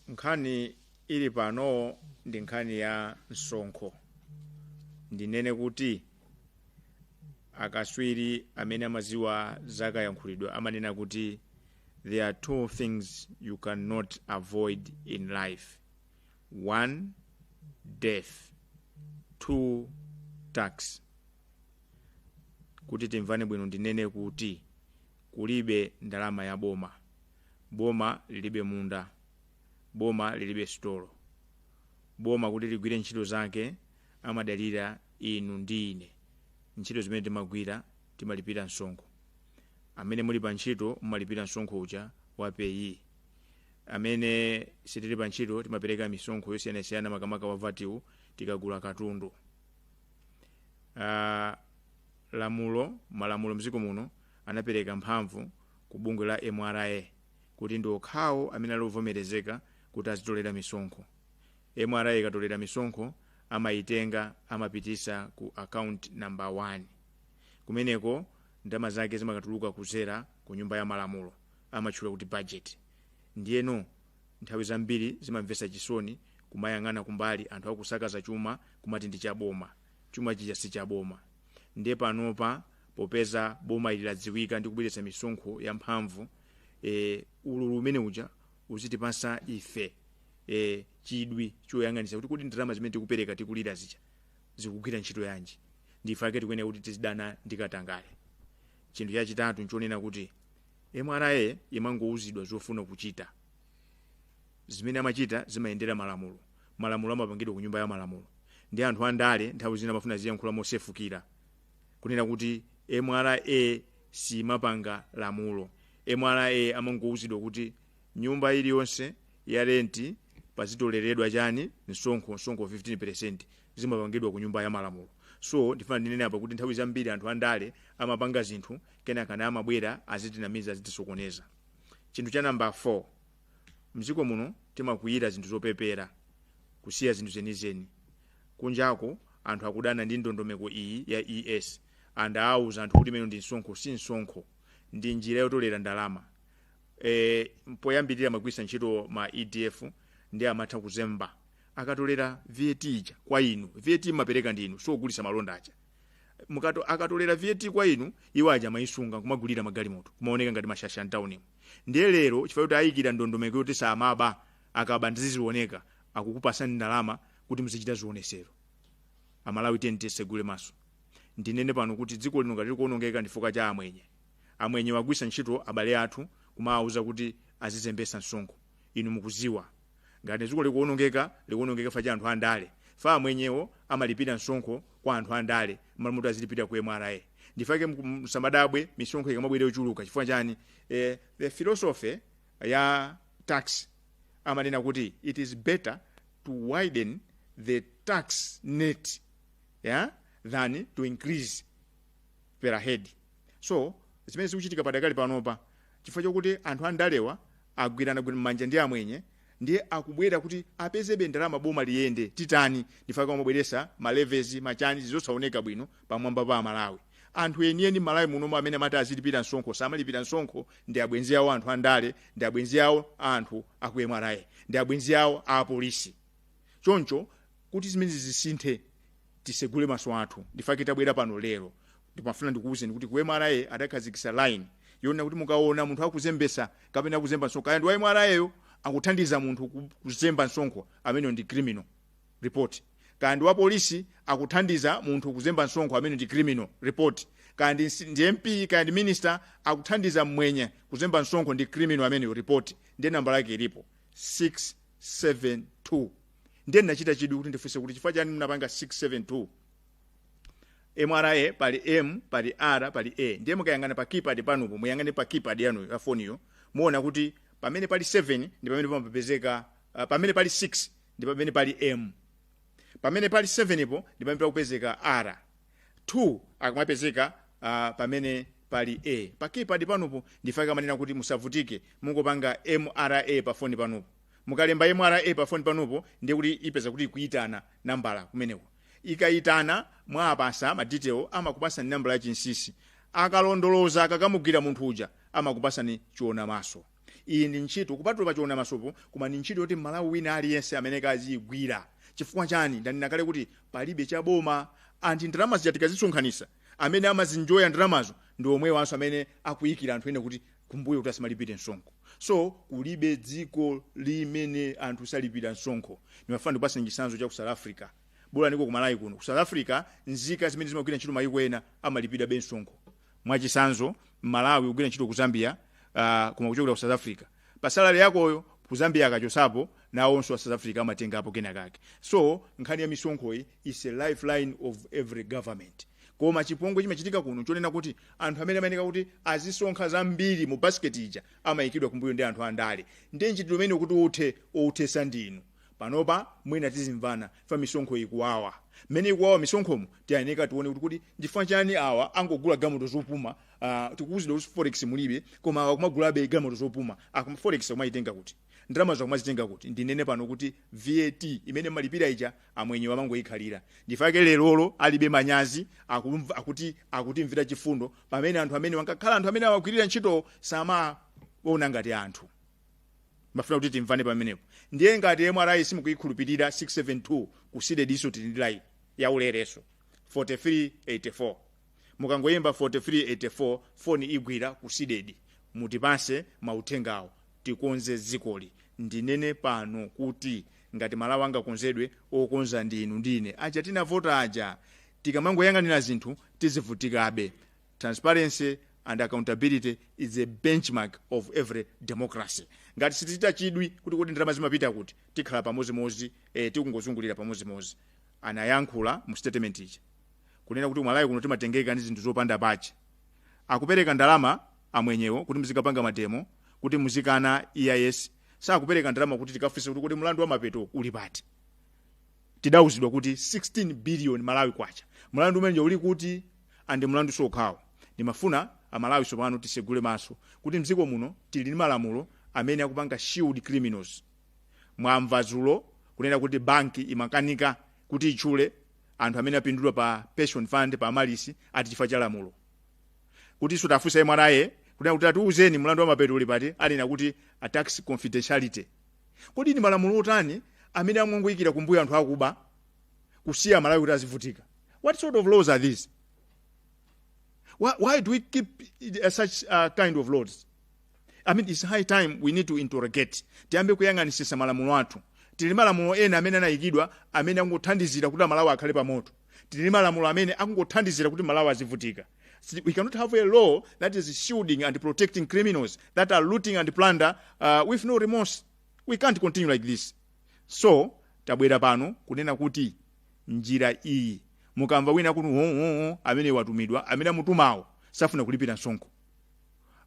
Nkhani ili pano ndi nkhani ya msonkho. Ndinene kuti akaswiri amene amaziwa zakayankhulidwe amanena kuti there are two things you cannot avoid in life: one, death; two, tax. Kuti timvane bwino, ndinene kuti kulibe ndalama ya boma. Boma lilibe munda, boma lilibe sitolo. Boma kuti ligwire ntchito zake amadalira inu ndi ine. Ntchito zimene timagwira timalipira msonkho. Amene muli pa ntchito mumalipira msonkho uja wa PAYE. Amene sitili pa ntchito timapereka misonkho yosiyanasiyana, makamaka wa VAT tikagula katundu. Lamulo, malamulo mdziko muno anapereka mphamvu ku bungwe la MRA kuti ndi okhawo amene ali ovomerezeka kuti azitolera misonkho. MRA ikatolera misonkho amayitenga, amapitisa ku account number 1. Kumeneko ndalama zake zimakatuluka kuzera ku nyumba ya malamulo, amatchula kuti budget. Ndiyeno nthawi zambiri zimamvetsa chisoni kumayang'ana kumbali anthu akusakaza chuma kumati ndi chaboma. Chuma chija si chaboma. Ndiye panopa popeza boma ili ladziwika ndi kubweretsa misonkho ya mphamvu, ululu umene uja uzitipasa ife chidwi choyang'anisa kuti ndalama zimene tikupereka, tikulira zija, zikugwira ntchito yanji. Ndife ake tikuyenera kuti tizidana ndi katangale. Chinthu chachitatu nchonena kuti MRA imangouzidwa zofuna kuchita. Zimene amachita zimayendera malamulo. Malamulo amapangidwa ku nyumba ya malamulo. Ndi anthu andale nthawi zina amafuna ziyankhula mosefukira kunena kuti MRA simapanga lamulo. MRA amangouzidwa kuti nyumba iliyonse ya renti pazitoleredwa chani, msonkho, msonkho 15%, zimapangidwa ku nyumba ya malamulo. So ndifuna ndinene apa kuti nthawi zambiri anthu andale amapanga zinthu, kenaka na amabwera azitinamiza, azitisokoneza. Chinthu cha namba 4, mdziko muno timakwiyira zinthu zopepera, kusiya zinthu zenizeni. Kunjako anthu akudana ndi ndondomeko iyi ya ES and awuza anthu kuti imene ndi msonkho. Si msonkho, ndi njira yotolera ndalama. Poyambirira amagwiritsa ntchito ma EDF, ndi amatha kuzemba akatolera VAT ija kwa inu. VAT mapereka ndinu, sogulitsa malonda aja. Mukato akatolera VAT kwa inu, iwo aja amayisunga kumagulira magalimoto, kumaoneka ngati mashasha mtaunimo. Ndiye lero chifukwa kuti ayikira ndondomeko yoti samaba, akaba ndizizioneka, akukupasani ndalama. Kuti muzichita zionesero. Amalawi, tiyeni tisegule maso. Ndinene pano kuti dziko lino ngati likuonongeka, ndichifukwa cha amwenye. Amwenye wagwisa ntchito abale athu kumawauza kuti azizembesa msonkho. Inu mukuziwa, ngati dziko likuonongeka, likuonongeka chifukwa cha anthu andale. Fa amwenyewo amalipira msonkho kwa anthu andale malamuti azilipira ku MRA. Ndifake msamadabwe misonkho ikamabwera yochuluka. Chifukwa chani? The philosophy ya tax amanena kuti it is better to widen the tax net, yeah, than to increase per head. So zimene zikuchitika padakali panopa, chifukwa chokuti anthu andalewa agwirana m'manja ndi amwenye, ndiye akubwera kuti apezebe ndalama, boma liyende, titani? Ndifaka amabweresa ma levies, machani, zosaoneka bwino pamwamba pa Amalawi. Anthu enieni Malawi munomo amene amati azilipira msonkho samalipira msonkho. Ndi abwenzi awo anthu andale, ndi abwenzi awo anthu aku MRA, ndi abwenzi awo a apolisi. Choncho kuti zimene zisinthe, tisegule maso athu. Ndifake tabwera pano lero. Ndimafuna ndikuwuzeni kuti ku MRA adakhazikisa line yona kuti mukaona munthu akuzembesa kapena akuzemba msonkho, kaya ndi wa MRA yo akuthandiza munthu kuzemba msonkho, ameneyo ndi criminal, report. Kaya ndi wa polisi akuthandiza munthu kuzemba msonkho, amene ndi criminal, report. Kaya ndi MP, kaya ndi minister akuthandiza mmwenye kuzemba msonkho, ndi criminal ameneyo, report. Ndiye nambala yake ilipo 672. Ndiye ndinachita chidwi kuti ndifunse kuti chifukwa chani munapanga 672? MRA pali M, pali R, pali A. Ndiye mukayang'ana pa keypad panopo, muyang'ane pa keypad yanuyo ya foniyo, muona kuti pamene pali 7 ndi pamene pamapezeka, pamene pali 6 ndi pamene pali M, pamene pali 7 po ndi pamene pakupezeka R, 2 akumapezeka pamene pali A pa keypad panopo. Ndifake amanena kuti musavutike, mungopanga MRA pa foni panopo. Mukalemba MRA pa foni panopo, ndiye kuti ipeza kuti ikuitana nambala kumeneko. Ikayitana, mwapasa ma detail, amakupasani nambala ya chinsisi. Akalondoloza, akakamugwira munthu uja, amakupasani chiona maso. Iyi ndi ntchito kupatula pa chiona masopo, koma ndi ntchito yoti Malawi wina aliyense amene kaziyigwira. Chifukwa chani? Ndanena kale kuti palibe chaboma. Anthu ndalama zija tikazisonkhanisa, amene amazinjoya ndalamazo ndi omwewanso amene akuyikira anthu ene kuti kumbuyo kuti asamalipire msonkho. So kulibe dziko limene anthu salipira msonkho. Ndimafuna ndikupasani chitsanzo cha ku South Africa. Bola ndiko ku Malawi kuno. Ku South Africa, nzika zimene zimagwira ntchito mayiko ena amalipira be msonkho. Mwachitsanzo, Malawi kugwira ntchito ku Zambia, koma kuchokera ku South Africa, pa salary yakoyo ku Zambia akachosapo, nawonso a South Africa amatengapo kenakake. So nkhani ya misonkhoyi is a lifeline of every government. Koma chipongwe chimachitika kuno chonena kuti anthu amene amayeneka kuti azisonkha zambiri mu basket ija amayikidwa kumbuyo ndi anthu andale. Ndiye mchitidwe umene kuti uthe, outhesa ndinu. Panopa mwina tizimvana fa misonkho ikuwawa. Mmene ikuwawa misonkhomo, tiyeneka tione kuti ndifukwa chani awa angogula galimoto zopuma. Tikuwuzidwa kuti forex mulibe, koma awa kumagulabe galimoto zopuma. Akuma forex akumayitenga kuti? Ndalama zakumazitenga kuti? Ndinene pano kuti VAT imene malipira ija, amwenye amangoyikhalira. Ndifake lerolo alibe manyazi, akuti akutimvera chifundo, pamene anthu amene wankakhala anthu amene awagwirira ntchito samaona ngati anthu. Mafuna kuti timvane pamenepo. Ndiye ngati MRA simukuyikhulupirira, 672. Ku CDEDI tili ndi line yaulereso, 4384. Mukangoyimba 4384, foni igwira ku CDEDI, mutipase mauthengawo, tikonze dzikoli. Ndinene pano kuti ngati Malawi angakonzedwe, okonza ndinu ndine aja tinavota aja. Tikamangoyang'anira zinthu, tizivutikabe. Transparency and accountability is a benchmark of every democracy. Ngati sitichita chidwi kuti kodi ndalama zimapita kuti, tikhala pamozimozi, tikungozungulira pamozimozi. Anayankhula mu statement ija kunena kuti Malawi kuno timatengeka ndi zinthu zopanda pache. Akupereka ndalama amwenyewo kuti muzikapanga ma demo, kuti muzikana EIS. Sakupereka ndalama kuti tikafunse kuti kodi mlandu wa Mapeto uli pati? Tidawuzidwa kuti 16 billion Malawi kwacha, mlandu umene uli kuti? Andi mlandu sokhawo. Ndimafuna Amalawi sopano tisegule maso kuti mdziko muno tili ndi malamulo amene akupanga shield criminals. Mwamva dzulo kunena kuti banki imakanika kuti itchule anthu amene apindula pa pension fund pa Amaryllis, ati chifukwa cha lamulo. Kuti tafunsa MRA kunena kuti atiuzeni mlandu wa Mapeto uli pati, anena kuti a tax confidentiality. Kodi ni malamulo otani amene amangoyikira kumbuyo anthu akuba, kusiya Malawi kuti azivutika? What sort of laws are these? Why do we keep such kind of laws? I mean, it's high time we need to interrogate, tiyambe kuyang'anisisa malamulo athu. Tili malamulo ena amene anayikidwa amene akungothandizira kuti Amalawi akhale pamoto. Tili malamulo amene akungothandizira kuti Malawi azivutika. We cannot have a law that is shielding and protecting criminals that are looting and plunder with no remorse. We can't continue like this. So tabwera pano kunena kuti njira iyi, mukamva wina kuti hohoho, amene watumidwa, amene amutumawo safuna kulipira msonkho.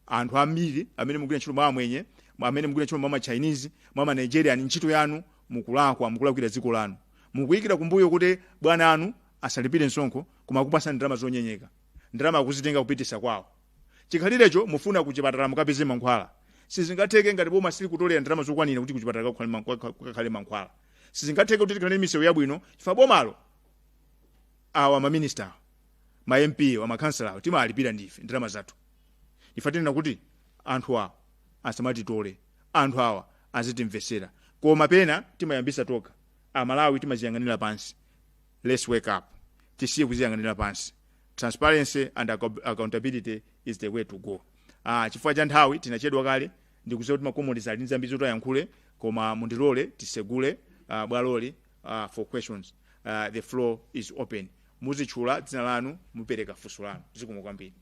Anthu ambiri amene mugwira ntchito mwa amwenye, amene mugwira ntchito mwa ma Chinese, mwa ma Nigerian, ntchito yanu mukulakwa, mukulakwira dziko lanu. Mukuyikira kumbuyo kuti bwana anu asalipire msonkho, koma akupasa ndalama zonyenyeka, ndalama akuzitenga kupitisa kwawo. Chikhalirecho mufuna kuchipatala mukapeze mankhwala, sizingatheke ngati boma sili kutolera ndalama zokwanira kuti kuchipatala kukakhale mankhwala. Sizingatheke kuti tikhale misewu yabwino chifukwa bomalo, awa maminista, ma MP, wa makhansala, timalipira ndife ndalama zathu. Ife tinena kuti anthu awa asamatitole, anthu awa azitimvesera. Koma pena timayambisa tokha. Amalawi timaziyang'anira pansi. Let's wake up, tisiye kuziyang'anira pansi. Transparency and accountability is the way to go. Chifukwa cha nthawi, tinachedwa kale. Ndikuziwa kuti ma comrades ali ndi zambiri zoti ayankhule, koma mundilole tisegule bwaloli for questions. The floor is open. Muzitchula dzina lanu, mupereka funso lanu. Zikomo kwambiri.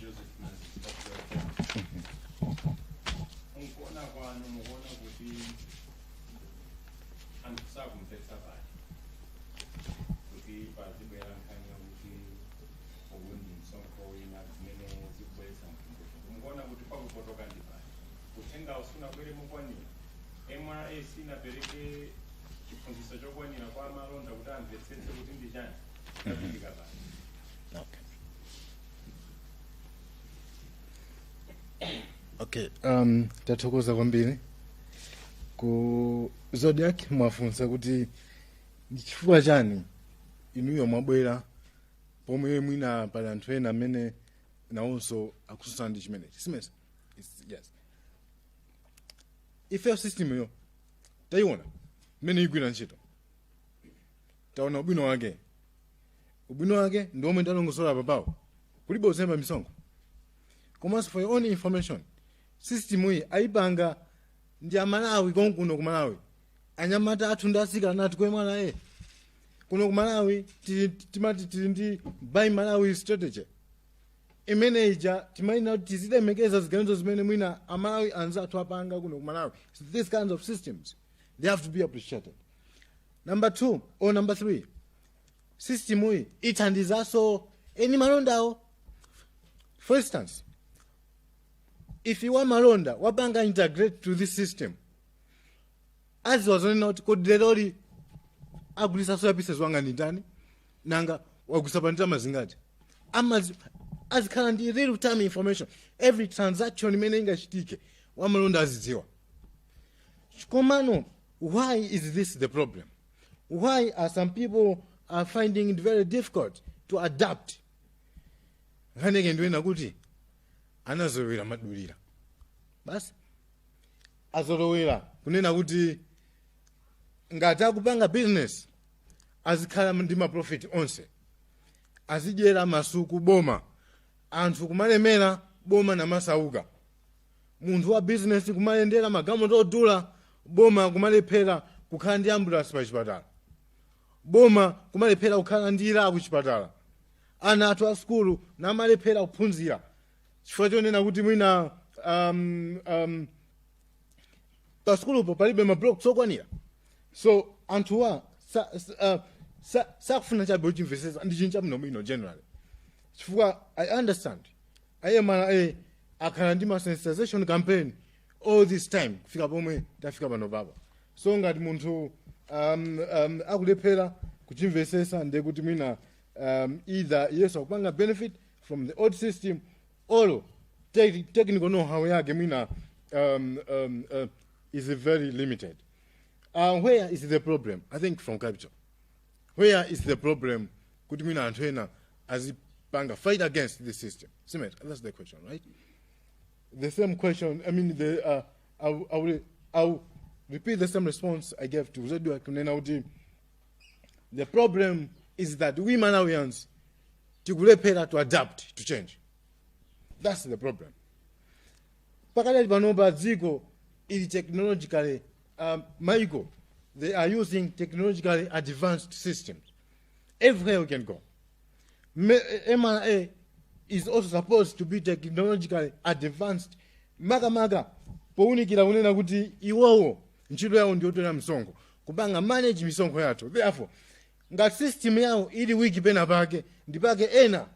Joseph Moses. Mukuona kwanu, mukuona kuti anthu sakumvetsa pati kuti pazibwera nkhani yakuti uwu ndi msonkho wina, zimene zikubweretsa mpunguzo? Mukuona kuti pakupotoka ndi pati? Uthenga usunabwere mokwanira? MRA sinapereke chiphunzitso chokwanira kwa amalonda kuti amvetsetse kuti ndi chani chachitika pati? Okay, tathokoza kwambiri ku Zodiac. Mwafunsa kuti ndi chifukwa chani inuyo mwabwera pomwe mwina pali anthu ena amene nawonso akutsutsana ndi chimenechi simesa. Yes, ifeyo system yo tayiona mmene igwira ntchito, taona ubwino wake. Ubwino wake ndi omwe ndalongosola papawo, kulibe uzemba misonkho. Komanso, for your own information, system iyi ayipanga ndi Amalawi konkuno ku Malawi, anyamata athu ndi atsikana athu ku MRA kuno ku Malawi. Timati tili ndi Buy Malawi strategy imene ija timayina kuti tizilemekeza ziganizo zimene mwina Amalawi anzathu apanga kuno ku Malawi. So these kinds of systems, they have to be appreciated. Number two or number three, system iyi ithandizanso eni malondawo. For instance, if iwa malonda wapanga integrate to this system, aziwa zonena kuti kodi leroli agulisa soya pieces wanga ndi ndani, nanga wagulisa pa ndalama zingati. Azikhala ndi real time information. Every transaction imene ingachitike, wamalonda azidziwa. Komano why is this the problem? Why are some people are finding it very difficult to adapt? Nkhani ndiwena kuti anazolowera madulira basi. Azolowera kunena kuti ngati akupanga business azikhala ndi ma profit onse, azidyera masuku boma, anthu kumalemera, boma namasauka, munthu wa business kumayendera magalimoto odula, boma kumalephera kukhala ndi ambulance pa chipatala, boma kumalephera kukhala ndi ila kuchipatala, ana athu a sukulu namalephera kuphunzira chifukwa chonena kuti mwina Pa sukulupo palibe ma blocks okwanira. So anthuwa sakufuna chabe kuchimvetsetsa, ndi chinthu chabwinobwino generally, chifukwa I understand a MRA akhala ndi ma sensitization campaign all this time kufika pomwe tafika pano papa. So ngati munthu akulephera kuchimvetsetsa, ndiye kuti mwina either yes, akupanga benefit from the old system, or technical know-how yake mwina is very limited. Where is the problem? I think from capital, where is the problem kuti mwina anthu ena azipanga fight against this system? Simet, that's the question, right? The same question, I mean, I will repeat the same response I gave to Zedwa, kunena kuti the problem is that we Malawians tikulephera to adapt to change. That's the problem. Pakadali panopa dziko ili technologically, maiko they are using technologically advanced systems everywhere we can go. MRA is also supposed to be technologically advanced, makamaka powunikira kunena kuti iwowo ntchito yawo ndiyotola msonkho, kupanga manage misonkho yathu. Therefore, ngati system yawo ili weak pena pake, ndipake ena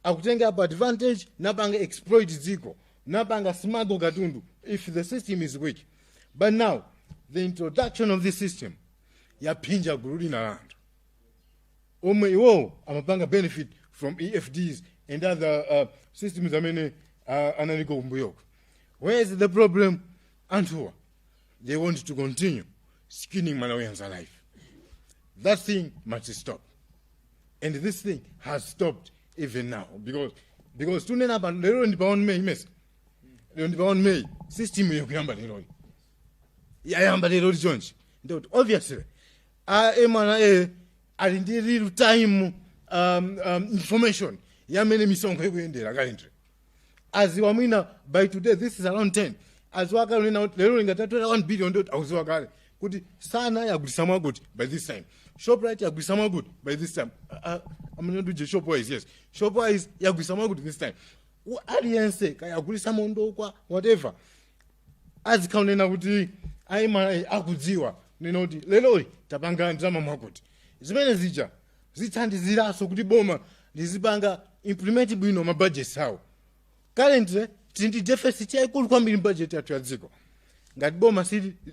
akutenga apo advantage, napanga exploit dziko, napanga smuggle katundu if the system is weak. But now the introduction of this system yaphinja gulu lina la anthu omwe iwowo amapanga benefit from EFDs and other systems amene analiko kumbuyoko. Where is the problem? Anthuwa, they want to continue skinning Malawians alive. That thing must stop, and this thing has stopped even now, because tunena pa lero ndi pa 1 May mesa? Lero ndi pa 1 May. System yakuyamba leroli, yayamba lero chonchi, ndikuti obviously a MRA ali ndi real time information yamene misonkho ikuyendera currently. Aziwa mwina by today, this is around 10, aziwa kale lina kuti lero lingatatwera 1 billion, ndoti akuziwa kale kuti Sana yagulisa mwakuti by this time, Shoprite yagulisa mwakuti by this time, amene Shopwise, yes, Shopwise yagulisa mwakuti this time. Aliyense kayagulisa mondokwa, whatever, azikhaonena kuti a MRA akudziwa nena kuti leroli tapanga ndalama mwakuti. Zimene zija zithandiziranso kuti boma lizipanga implement bwino ma budgets awo. Currently tili ndi deficit yayikulu kwambiri budget yathu ya dziko. Ngati boma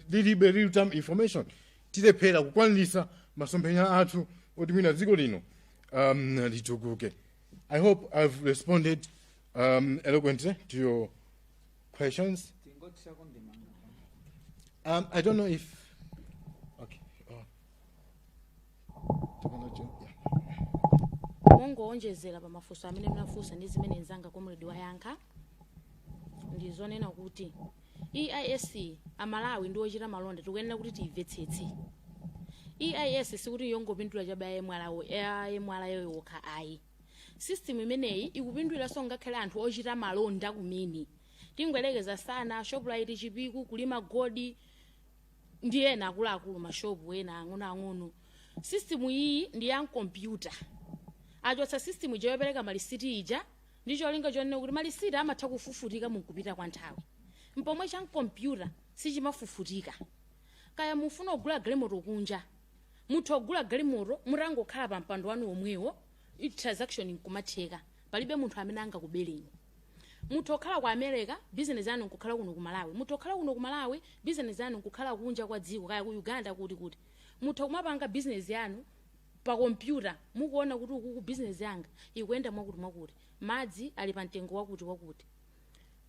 lilibe real time information, tilephera kukwanirisa masomphenya athu oti mwina dziko lino litukuke. I hope I've responded eloquently to your questions. Tingothirako ndemanga. I don't know if, okay. Yeah. Mongowonjezera pa mafunso amene munafunsa ndi zimene mnzanga comrade wayankha, ndi zonena kuti EIS, Amalawi ndi ochita malonda tikuyenera kuti tiyimvetsetse. EIS sikuti yongopindula chabe a MRA yokha, ayi. System imeneyi ikupinduliranso ngakhale anthu ochita malonda kumene. Tingwelekeza Sana, Shoprite, Chipiku, Kulima Gold ndi ena akuluakulu, mashopu ena ang'onoang'ono. System iyi ndi ya mkompyuta. Achotsa system ija yopereka malisiti ija ndi cholinga chonena kuti malisiti amatha kufufutika mukupita kwa nthawi, mpomwe cha mkompyuta sichimafufutika. Kaya mufuna kugula galimoto kunja, mutha kugula galimoto mutangokhala pa mpando wanu omwewo, transaction nkumatheka, palibe munthu amene angakubereni. Mutha kukhala ku America, business yanu nkukhala kuno ku Malawi. Mutha kukhala kuno ku Malawi, business yanu nkukhala kunja kwa dziko, kaya ku Uganda, kuti kuti mutha kumapanga business yanu pa kompyuta, mukuona kuti ukuku business yanga ikuyenda mwakuti mwakuti, madzi ali pa mtengo wakuti wakuti.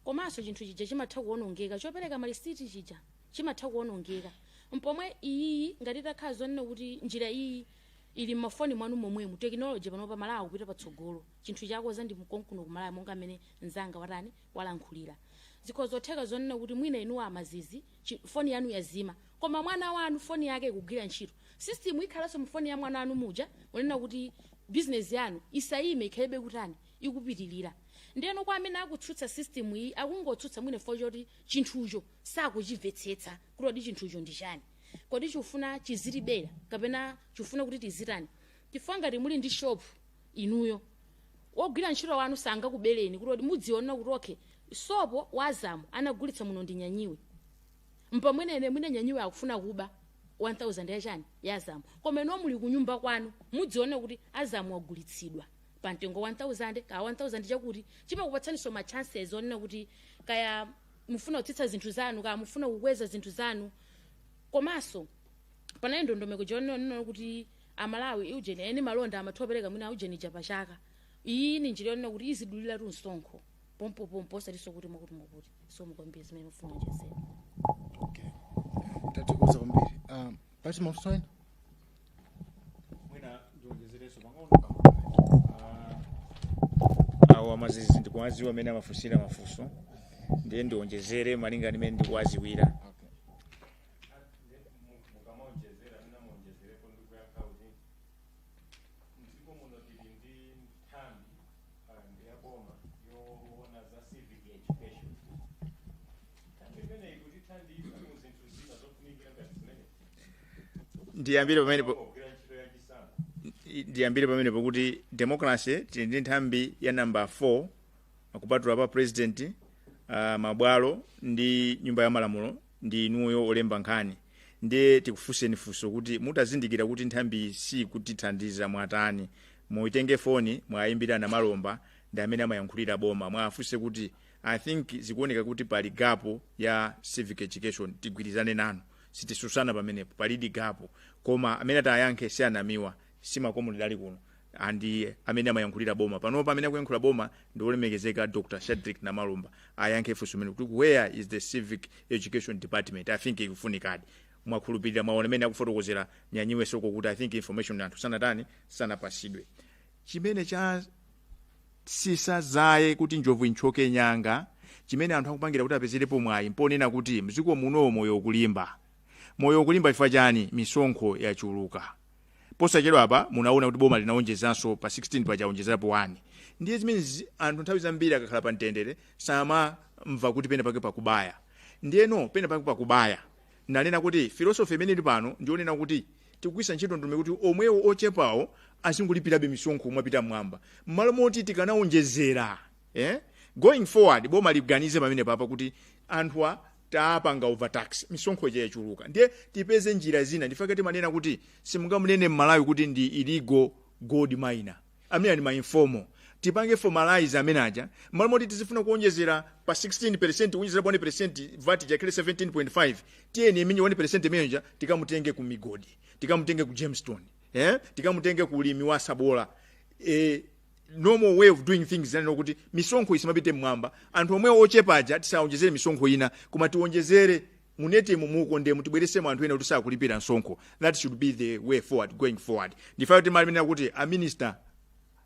Komanso chinthu chija chimatha kuwonongeka, chopereka malisiti chija chimatha kuwonongeka, mpomwe iyiyi ngati itakhala zonena kuti njira iyi ili mmafoni mwanu momwemu. Technology panopa Malawi kupita patsogolo, chinthu chakoza ndi mkonkuno kumalawi, monga amene mzanga watani walankhulira. Zikhoza zotheka zonena kuti mwina inuwo amazizi foni yanu yazima, koma mwana wanu foni yake ikugwira ntchito. System ikhalanso mu foni ya mwana wanu muja, unena kuti business yanu isayime, ikhalebe kutani, ikupitilira. Ndiyeno kwa amene akutsutsa system iyi, akungotsutsa mwine fo choti chinthucho sakuchimvetsetsa kuti kodi chinthucho ndi chani, kodi chifuna chizitibera kapena chifuna kuti tizitani? Chifukwa ngati muli ndi shop inuyo, wogwira ntchito wanu sangakubereni, kuti mudziona kuti okay, sopo wa Azamu anagulitsa muno ndi Nyanyiwe. Mpamwene mwina Nyanyiwe akufuna kuba 1000 yachani, yazamu, koma ino muli kunyumba kwanu mudzione kuti azamu agulitsidwa pa mtengo 1000 ka 1000, chakuti chimakupatsaninso ma chances onena kuti kaya mufuna kutsitsa zinthu zanu, kaya mufuna kukweza zinthu zanu. Komanso panali ndondomeko jonena kuti Amalawi ujeni eni malonda amathu apereka mwina ujeni chapachaka. Iyi ni njira yonena kuti izidulira tu msonkho pompopompo, osatinso kuti mwakuti mwakuti. So mukwambiri zimene mufuna njezera. Okay, tathokoza kwambiri. Pati mafunso ena? Mwina ndiongezerenso pang'ono. Awo amazizi ndikuwaziwa amene amafunsira mafunso, ndiye ndionjezere malinga ndimene ndikuwaziwira. Okay. Mukamaonjezera, mina muonjezerepo ndikuyankha kuti mdziko muno tili ndi nthambi ndi yaboma yoona za civic education. Nthambi imeneyi kutithandiza mu zinthu zina zofunikira ngati zimene Ndiyambire pamenepo. Kugwira ntchito yachisankho. Ndiyambire pamenepo kuti democracy, tili ndi nthambi ya number 4 kupatula pa president, mabwalo ndi nyumba ya malamulo ndi inuyo olemba nkhani. Ndiye tikufunseni funso kuti mutazindikira kuti nthambi si kutithandiza, mwatani? Muitenge foni, mwayimbira na Malomba, ndi amene amayankhulira boma, mwafunse kuti I think zikuoneka kuti pali gap ya civic education. Tigwirizane nanu, sitisusana pamenepo, palidi gap, koma amene atayankhe si anamiwa, si makomo dali kuno, andi amene amayankhulira boma panopa. Amene akuyankhula boma ndi olemekezeka Dr Shadrick Namalomba. Ayankhe funso imene kuti where is the civic education department? I think ikufunikadi. Mwakhulupirira, mwaona amene akufotokozera Nyanyiwe Soko kuti I think information anthu sanatani, sanapasidwe. Chimene cha sisazaye kuti njovu inchoke nyanga, chimene anthu akupangira kuti apezerepo mwayi, mponena kuti mdziko muno moyo ukulimba. Moyo ukulimba chifukwa chani? Misonkho yachuluka. Posachedwa apa munaona kuti boma linaonjezanso pa 16 pachaonjezerapo 1. Ndiye zimene anthu nthawi zambiri akakhala pa mtendere samamva kuti pene pake pakubaya. Ndiyeno pene pake pakubaya, nanena kuti philosophy imene ili pano ndionena kuti tikugwisa ntchito ndume kuti omwewo ochepawo azingulipirabe misonkho mwapita mmwamba, mmalo moti tikanaonjezera, eh? Going forward, boma liganize pamene papa kuti anthuwa taapanga overtax, misonkho ija yachuluka, ndiye tipeze njira zina. Ndifake timanena kuti simungamunene mmalawi kuti ndi illegal gold miner, amene ali ma informal. Tipange formalize amene aja, mmalo moti tizifuna kuonjezera pa 16, kuonjezera pa 1, VAT jakhale 17.5. Tiyeni imene 1 imeneja tikamutenge ku migodi, tikamutenge ku gemstone, eh? Tikamutenge ku ulimi wa sabola. Normal way of doing things zanena kuti misonkho isimapite mmwamba. Anthu omwe ochepaja tisaonjezere misonkho ina, koma tionjezere munetemu mukondemu, tibweresemo anthu ena kuti sakulipira msonkho. That should be the way forward, going forward. Ndifayo timalimena kuti a minister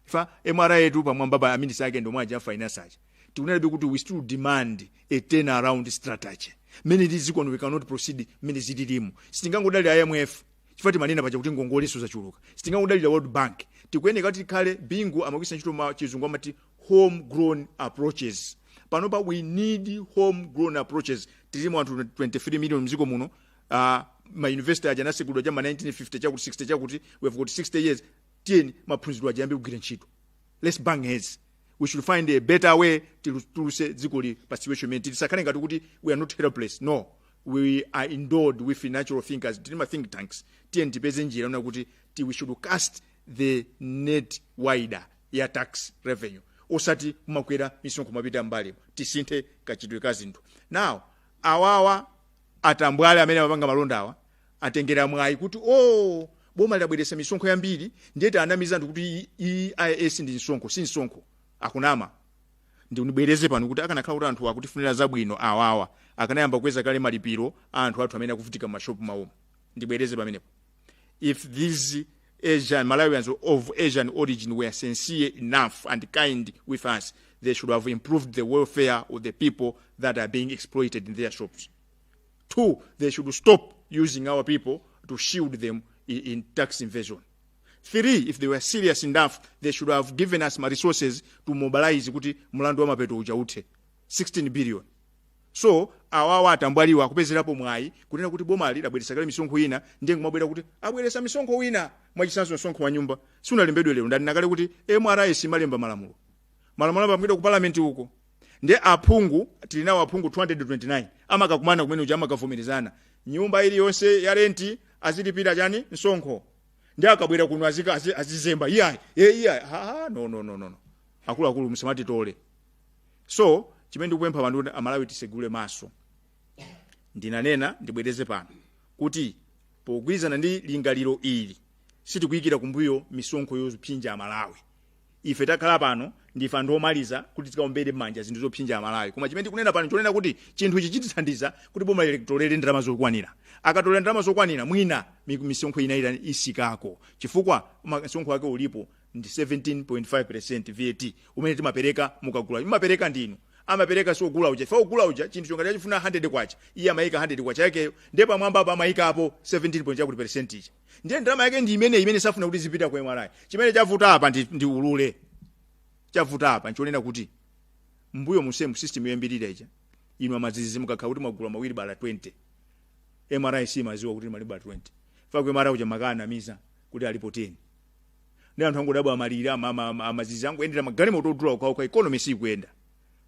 fa MRA yetu pamwamba pa a minister ake ndomwe aja finance aja, tikunena kuti we still demand a turn around strategy. Mmene tizikono, we cannot proceed mmene zililimu. Sitingangodalira IMF chifukwa timanena paja kuti ngongoleso zachuluka. Sitingangodalira World Bank. Tikuyeneka kuti tikhale, Bingu amagwisa ntchito ma chizungu amati home grown approaches. Panopa we need home grown approaches. Tilimo anthu 23 million mdziko muno. Ma university aja anasekulidwa cha ma 1950 chakuti, 60 chakuti. We have got 60 years. Tiyeni maphunziro aja ayambe kugwira ntchito. Let's bang heads. We should find a better way tiluse dzikoli pa situation imene tisakhale ngati kuti we are not helpless. No, we are endowed with natural thinkers. Tili ma think tanks. Tiyeni tipeze njira yona kuti we should cast the net wider ya tax revenue, osati kumakwera misonkho mapita mbali. Tisinthe kachitidwe ka zinthu. Now awawa atambwale amene amapanga malonda awa atengera mwayi kuti oh, boma lidabweretsa misonkho yambiri, ndiye tanamiza anthu kuti EIS ndi msonkho. Si msonkho, akunama. Ndibwereze pano kuti akanakhala kuti anthu akutifunira zabwino, awawa akanayamba kukweza kale malipiro a anthu athu amene akuvutika m'mashopu mawomo. Ndibwereze pamenepo: if these Asian Malawians of Asian origin were sincere enough and kind with us, they should have improved the welfare of the people that are being exploited in their shops. Two, they should stop using our people to shield them in tax invasion. Three, if they were serious enough, they should have given us ma resources to mobilize kuti mlandu wa mapeto uja uthe, 16 billion. So awawa atambwaliwa akupezerapo mwayi kunena kuti bomali labweretsa kale misonkho ina, ndiye kumabwera kuti abweretsa misonkho wina. Mwachitsanzo, msonkho wa nyumba sunalembedwe lero. Ndanena kale kuti MRA simalemba malamulo. Malamulo amapangidwa ku parliament uko. Ndiye aphungu tili nawo, aphungu 229 amakakumana kumene uja, amakavomerezana nyumba iliyonse ya renti azilipira chani? Msonkho. Ndi akabwera kuno azizemba, iyayi, iyayi, ha, no, no, no, no, no. Akuluakulu, musamatitole. So chimene ndikupempha pano kuti Amalawi tisegule maso. Ndinanena, ndibwereze pano kuti pogwirizana ndi lingaliro ili, sitikuyikira kumbuyo misonkho yopsinja Amalawi. Ife takhala pano ndife anthu omaliza kuti tikaombere m'manja zinthu zopsinja Amalawi. Koma chimene ndikunena pano chonena kuti chinthu ichi chitithandiza kuti boma litolere ndalama zokwanira. Akatolera ndalama zokwanira, mwina misonkho ina ila isikako, chifukwa msonkho wake ulipo ndi 17.5 VAT umene timapereka mukagula. Imapereka ndinu, amapereka si ogula uja. Ife ogula uja, chinthu chongati achifuna 100 kwacha, iye amayika 100 kwacha yakeyo, ndiye pamwamba apa amayikapo 17 point chakuti percentage, ndiye ndalama yake ndi imene imene safuna kuti zipita ku MRA. Chimene chavuta apa ndi ulule. Chavuta apa nchonena kuti mbuyo musemu system yoyambirira ija, inu amazizi mukakhala kuti mwagula mawilibala 20, MRA simaziwa kuti mawilibala 20 fa ku MRA uja makanamiza kuti alipo 10, ndi anthu angodabwa, amalira, amazizi angoyendera magalimoto odula okhaokha, economy sikuyenda,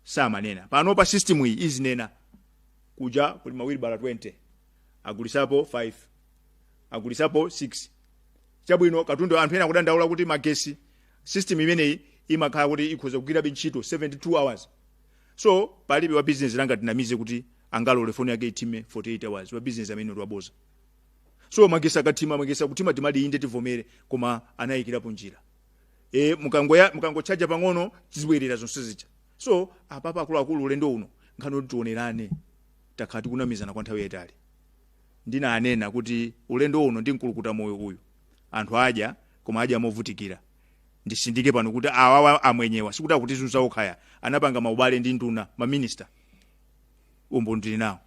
samanena. Pano pa system iyi izinena kuja kuli mawilibala 20, agulisapo 5, agulisapo 6. Chabwino, katundu anthu ena akudandaula kuti magesi, system imeneyi imakhala kuti ikhoza kugwirabe ntchito 72 hours. So palibe wa business langa tinamize kuti angalole foni yake ithime 48 hours. Wa business amene ndi waboza. So magesi akathima, magesi akuthima, timati inde, tivomere, koma anayikirapo njira. Mukangoya mukangochaja pang'ono, zibwerera zonse zija. So apapa akuluakulu, ulendo uno nkhani kuti tionerane. Takhala tikunamizana kwa nthawi yayitali. Ndinanena kuti ulendo uno ndi mkulukuta moyo uyu, anthu adya, koma adya movutikira. Ndisindike pano kuti awawa amwenyewa sikuti akutizunza okhaya, anapanga maubale ndi nduna, maminista, umboni ndili nawo.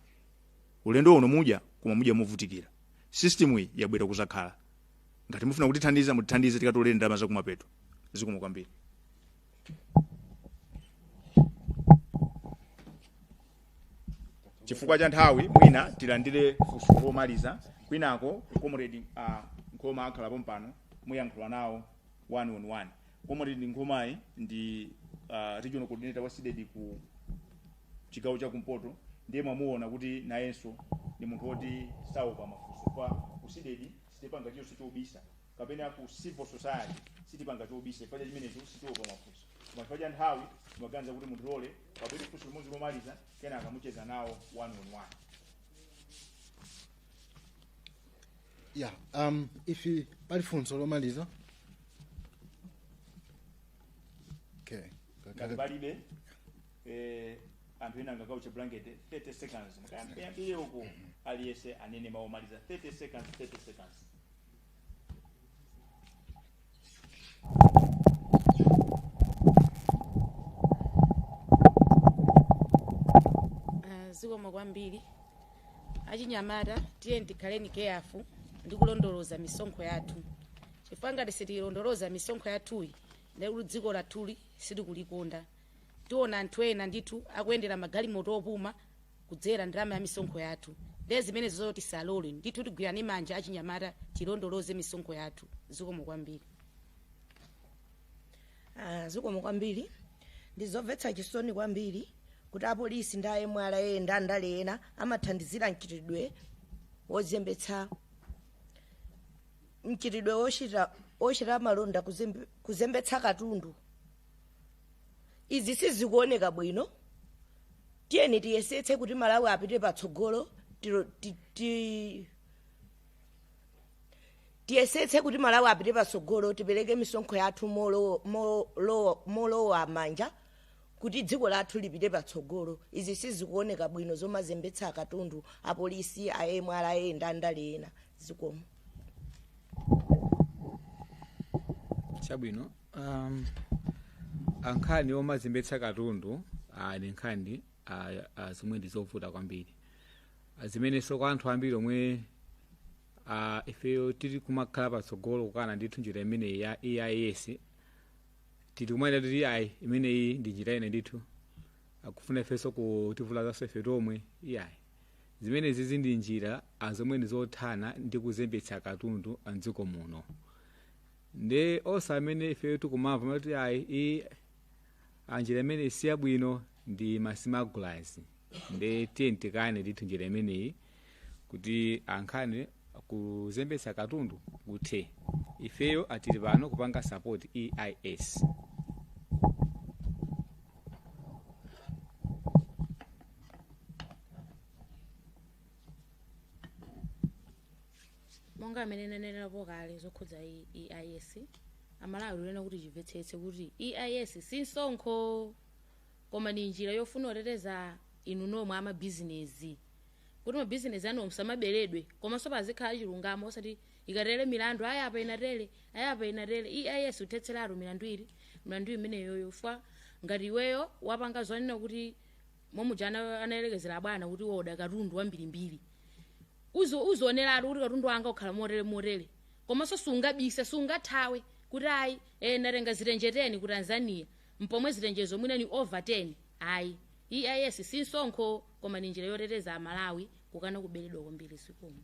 Ulendo uno mudya, koma mudya movutikira. System iyi yabwera kuzakhala. Ngati mufuna kutithandiza, mutithandize tikatolere ndalama zakumapeto. Zikomo kwambiri. Chifukwa cha nthawi, mwina tilandire funso lomaliza. Kwinako Comrade Nkhoma akhalapo mpano, muyankhula nawo one on one. Comrade Nkhomayi ndi regional coordinator wa CDEDI ku chigawo chakumpoto, ndiye mwamuona kuti nayenso ndi munthu woti saopa mafunso. Pa ku CDEDI sitipanga chilichonse chobisa, kapena ku civil society sitipanga chobisa. Chifukwa cha chimenecho sitiopa mafunso, koma chifukwa cha nthawi timaganiza kuti mutilole pabwere funso limodzi lomaliza, kenaka mucheza nawo one on one. Yeah, if pali funso lomaliza, okay. Ngati palibe, anthu ena angakauche blanket 30 seconds, mukayambire uko, aliyense anene mawu omaliza, 30 seconds, 30 seconds. Zikomo kwambiri. Achinyamata, tiye tikhaleni careful ndi kulondoloza misonkho yathu, chifukwa ngati sitilondoloza misonkho yathuyi, ndekuti dziko lathuli sitikulikonda. Tiona anthu ena ndithu akuyendera magalimoto opuma kudzera ndalama ya misonkho yathu. Ndiye zimene zozo tisalole ndithu. Tigwirane manja achinyamata, tilondoloze misonkho yathu. Zikomo kwambiri. Zikomo kwambiri. Ndizomvetsa chisoni kwambiri kuti apolisi ndi a MRA ndi andale ena amathandizira mchitidwe wozembetsa, mchitidwe wochita malonda kuzembetsa katundu. Izi sizikuoneka bwino. Tiyeni tiyesetse kuti Malawi apite patsogolo. Tiyesetse kuti Malawi apite patsogolo, tipereke misonkho yathu molowa manja kuti dziko lathu lipite patsogolo. Izi sizikuoneka bwino, zomazembetsa katundu apolisi, a MRA ndi andale ena. Zikomo. Chabwino, ankhani omazembetsa katundu ni nkhani zomwe ndi zovuta kwambiri, zimenenso kwa anthu ambiri omwe ifeyo tili kumakhala patsogolo kukana ndithu njira imeneyi ya EIS, tili kumayenda titi ayi, imeneyi ndi njira ine ndithu akufuna ifenso kutivulazanso ife tomwe. Iyayi, zimenezi zindi njira zomwe ndi zothana ndi kuzembetsa katundu mdziko muno. Ndi onse amene ife tikumamva mati ayi, iyi anjira imene siyabwino. Ndi ma smugglers. Nde tiye tikane ndithu njira imeneyi kuti ankhani kuzembetsa katundu kuthe. Ifeyo atili pano kupanga support EIS. Monga amene nanenerapo kale zokhudza EIS, Amalawi lunena kuti chimvetsetse kuti EIS si msonkho, koma ni njira yofuna kuteteza inu nomwe amabizinesi, kuti mabizinesi anu musamaberedwe, komanso pazikhala chilungamo, osati ikatere milandu ayi apa inatere, ayi apa inatere. EIS uthetseratu milandu ili milandu imeneyoyo fa ngati iweyo wapanga zonena kuti momuja anayerekezera bwana kuti woda katundu wambirimbiri, uzioneratu kuti katundu wanga ukhala motere motere, komanso sungabise, sungathawe kuti ayi, natenga zitenje 10 ku Tanzania, mpomwe zitenjezo mwina ni over 10. Ayi, EIS si msonkho, koma ni njira yoteteza Amalawi kukana kuberedwa kwambiri. Zikomo.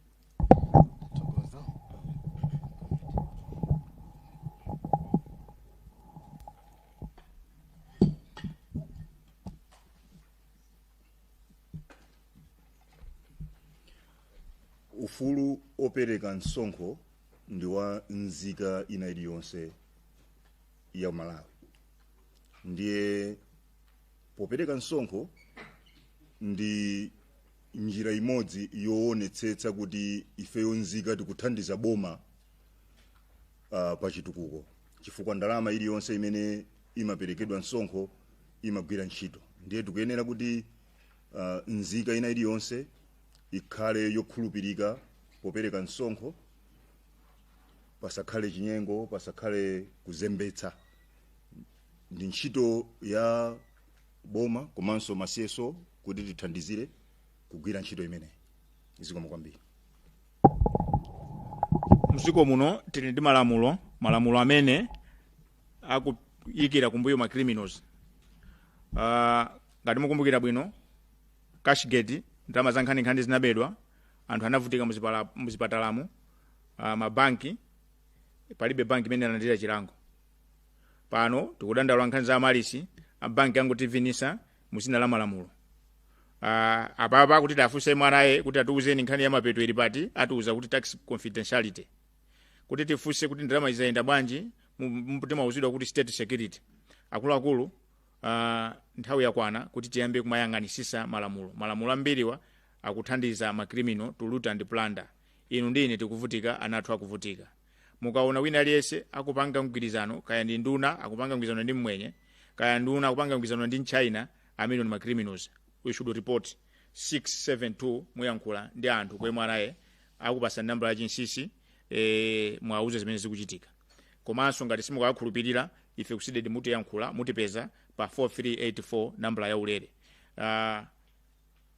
Thokoza. Ufulu opereka msonkho ndi wa nzika ina iliyonse ya Malawi. Ndiye popereka msonkho ndi njira imodzi yoonetsetsa kuti ifeyo nzika tikuthandiza boma pa chitukuko, chifukwa ndalama iliyonse imene imaperekedwa msonkho imagwira ntchito. Ndiye tikuyenera kuti nzika ina iliyonse ikhale yokhulupirika popereka msonkho, pasakhale chinyengo, pasakhale kuzembetsa. Ndi ntchito ya boma komanso ma CSO kuti tithandizire kugwira ntchito imeneyi. Zikomo kwambiri. Mdziko muno tili ndi malamulo, malamulo amene akuyikira kumbuyo ma criminals. Ngati mukumbukira bwino, Cashgate, ndalama za nkhaninkhani zinabedwa, anthu anavutika muzipatalamu, mabanki, palibe banki imene inalandira chilango. Pano tikudandaula nkhani za amalisi, abanki angotivinisa muzina la malamulo. Apapa kuti tiafunse MRA kuti atiuzeni nkhani ya mapeto ili pati, atiuza kuti tax confidentiality. Kuti tifunse kuti ndalama izayenda bwanji, timauzidwa kuti state security. Akuluakulu, nthawi yakwana kuti tiyambe kumayang'anisisa malamulo. Malamulo ambiriwa akuthandiza ma criminal to loot and plunder. Inu ndi ine tikuvutika, ana athu akuvutika. Mukaona wina aliyense akupanga mgwirizano, kaya ndi nduna akupanga mgwirizano ndi mmwenye, kaya nduna akupanga mgwirizano ndi mchina, amene ni ma criminals, we should report 672. Muyankhula ndi anthu ku MRA, akupasa nambala ya chinsinsi, mwauze zimene zikuchitika. Komanso ngati simukakhulupirira ife ku CDEDI, mutiyankhula, mutipeza pa 4384, nambala ya ulere.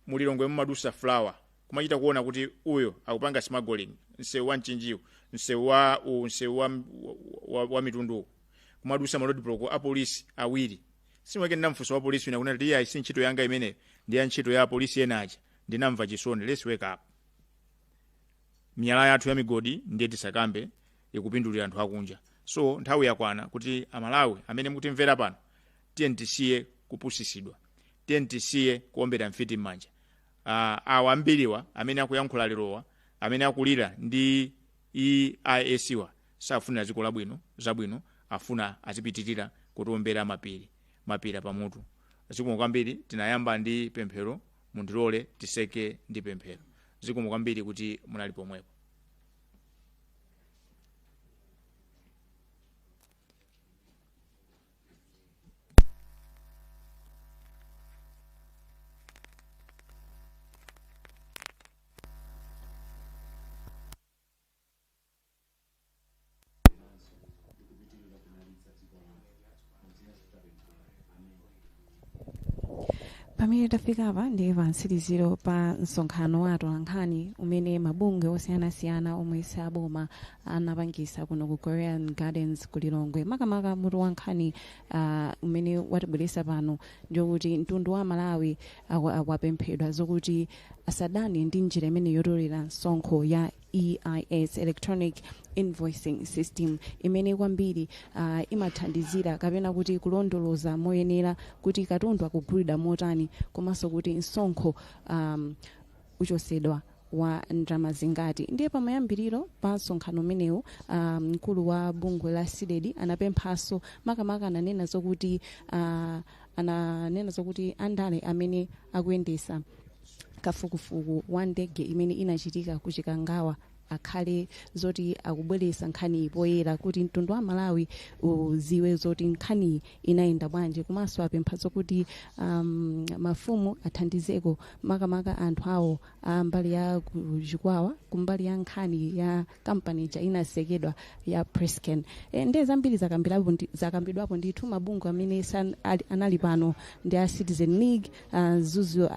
Mulilongwe mumadusa flour, kumachita kuona kuti uyo akupanga smuggling, msewu wa Mchinjiwu, msewu wa u msewu wa mitundu, kumadusa ma roadblock a polisi awiri. Simweke ndinamfunsa wa polisi wina kunati iye si ntchito yanga imeneyo, ndi ya ntchito ya polisi ena aja. Ndinamva chisoni. Let's wake up. Miyala yathu ya migodi ndiye tisakambe, ikupindulira anthu akunja. So nthawi yakwana kuti Amalawi amene mukutimvera pano, tiye tisiye kupusisidwa, tiye tisiye kuombera mfiti m'manja. Awa ambiriwa amene akuyankhula lerowa, amene akulira ndi EIS wa, safunira dziko labwino zabwino, afuna azipitirira kutiombera mapiri mapira pamutu. Zikomo kwambiri. Tinayamba ndi pemphero, mundilole tiseke ndi pemphero. Zikomo kwambiri kuti munali pomwepo. Pamene tafika apa ndi pa mtsiriziro pa msonkhano wa atolankhani umene mabungwe osiyanasiyana omwe si aboma anapangisa kuno ku Korean Gardens ku Lilongwe. Makamaka mutu wa nkhani umene watibweresa pano ndiokuti mtundu wa Malawi wapemphedwa zokuti asadane ndi njira imene yotolera msonkho ya EIS, Electronic Invoicing System, imene kwambiri imathandizira kapena kuti kulondoloza moyenera kuti katundu akugulidwa motani, komanso kuti msonkho uchosedwa wa ndalama zingati. Ndiye pamayambiriro pa msonkhano umenewu, mkulu wa bungwe la CDEDI anapemphanso, makamaka ananena zokuti andale amene akuyendesa kafukufuku wa ndege imene inachitika ku Chikangawa akhale zoti akubweretsa nkhani poyera kuti mtundu wa Malawi uziwe zoti nkhani inayenda bwanji. Komanso apempha zokuti mafumu athandizeko, makamaka anthu awo a mbali ya kuchikwawa, kumbali ya nkhani ya kampani ija inasekedwa ya Prescan. Ndiye zambiri zakambidwapo ndithu. Mabungwe amene anali pano ndi a Citizen League, Zuzu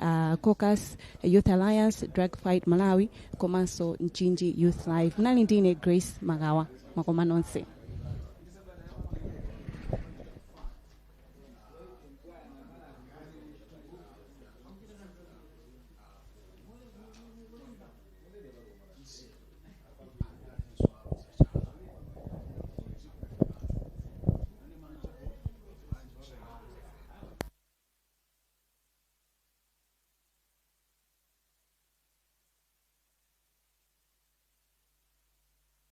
Caucus, Youth Alliance, Drug Fight Malawi komanso Mchinji Youth Live. Mnali ndine Grace Magawa. Makoma nonse.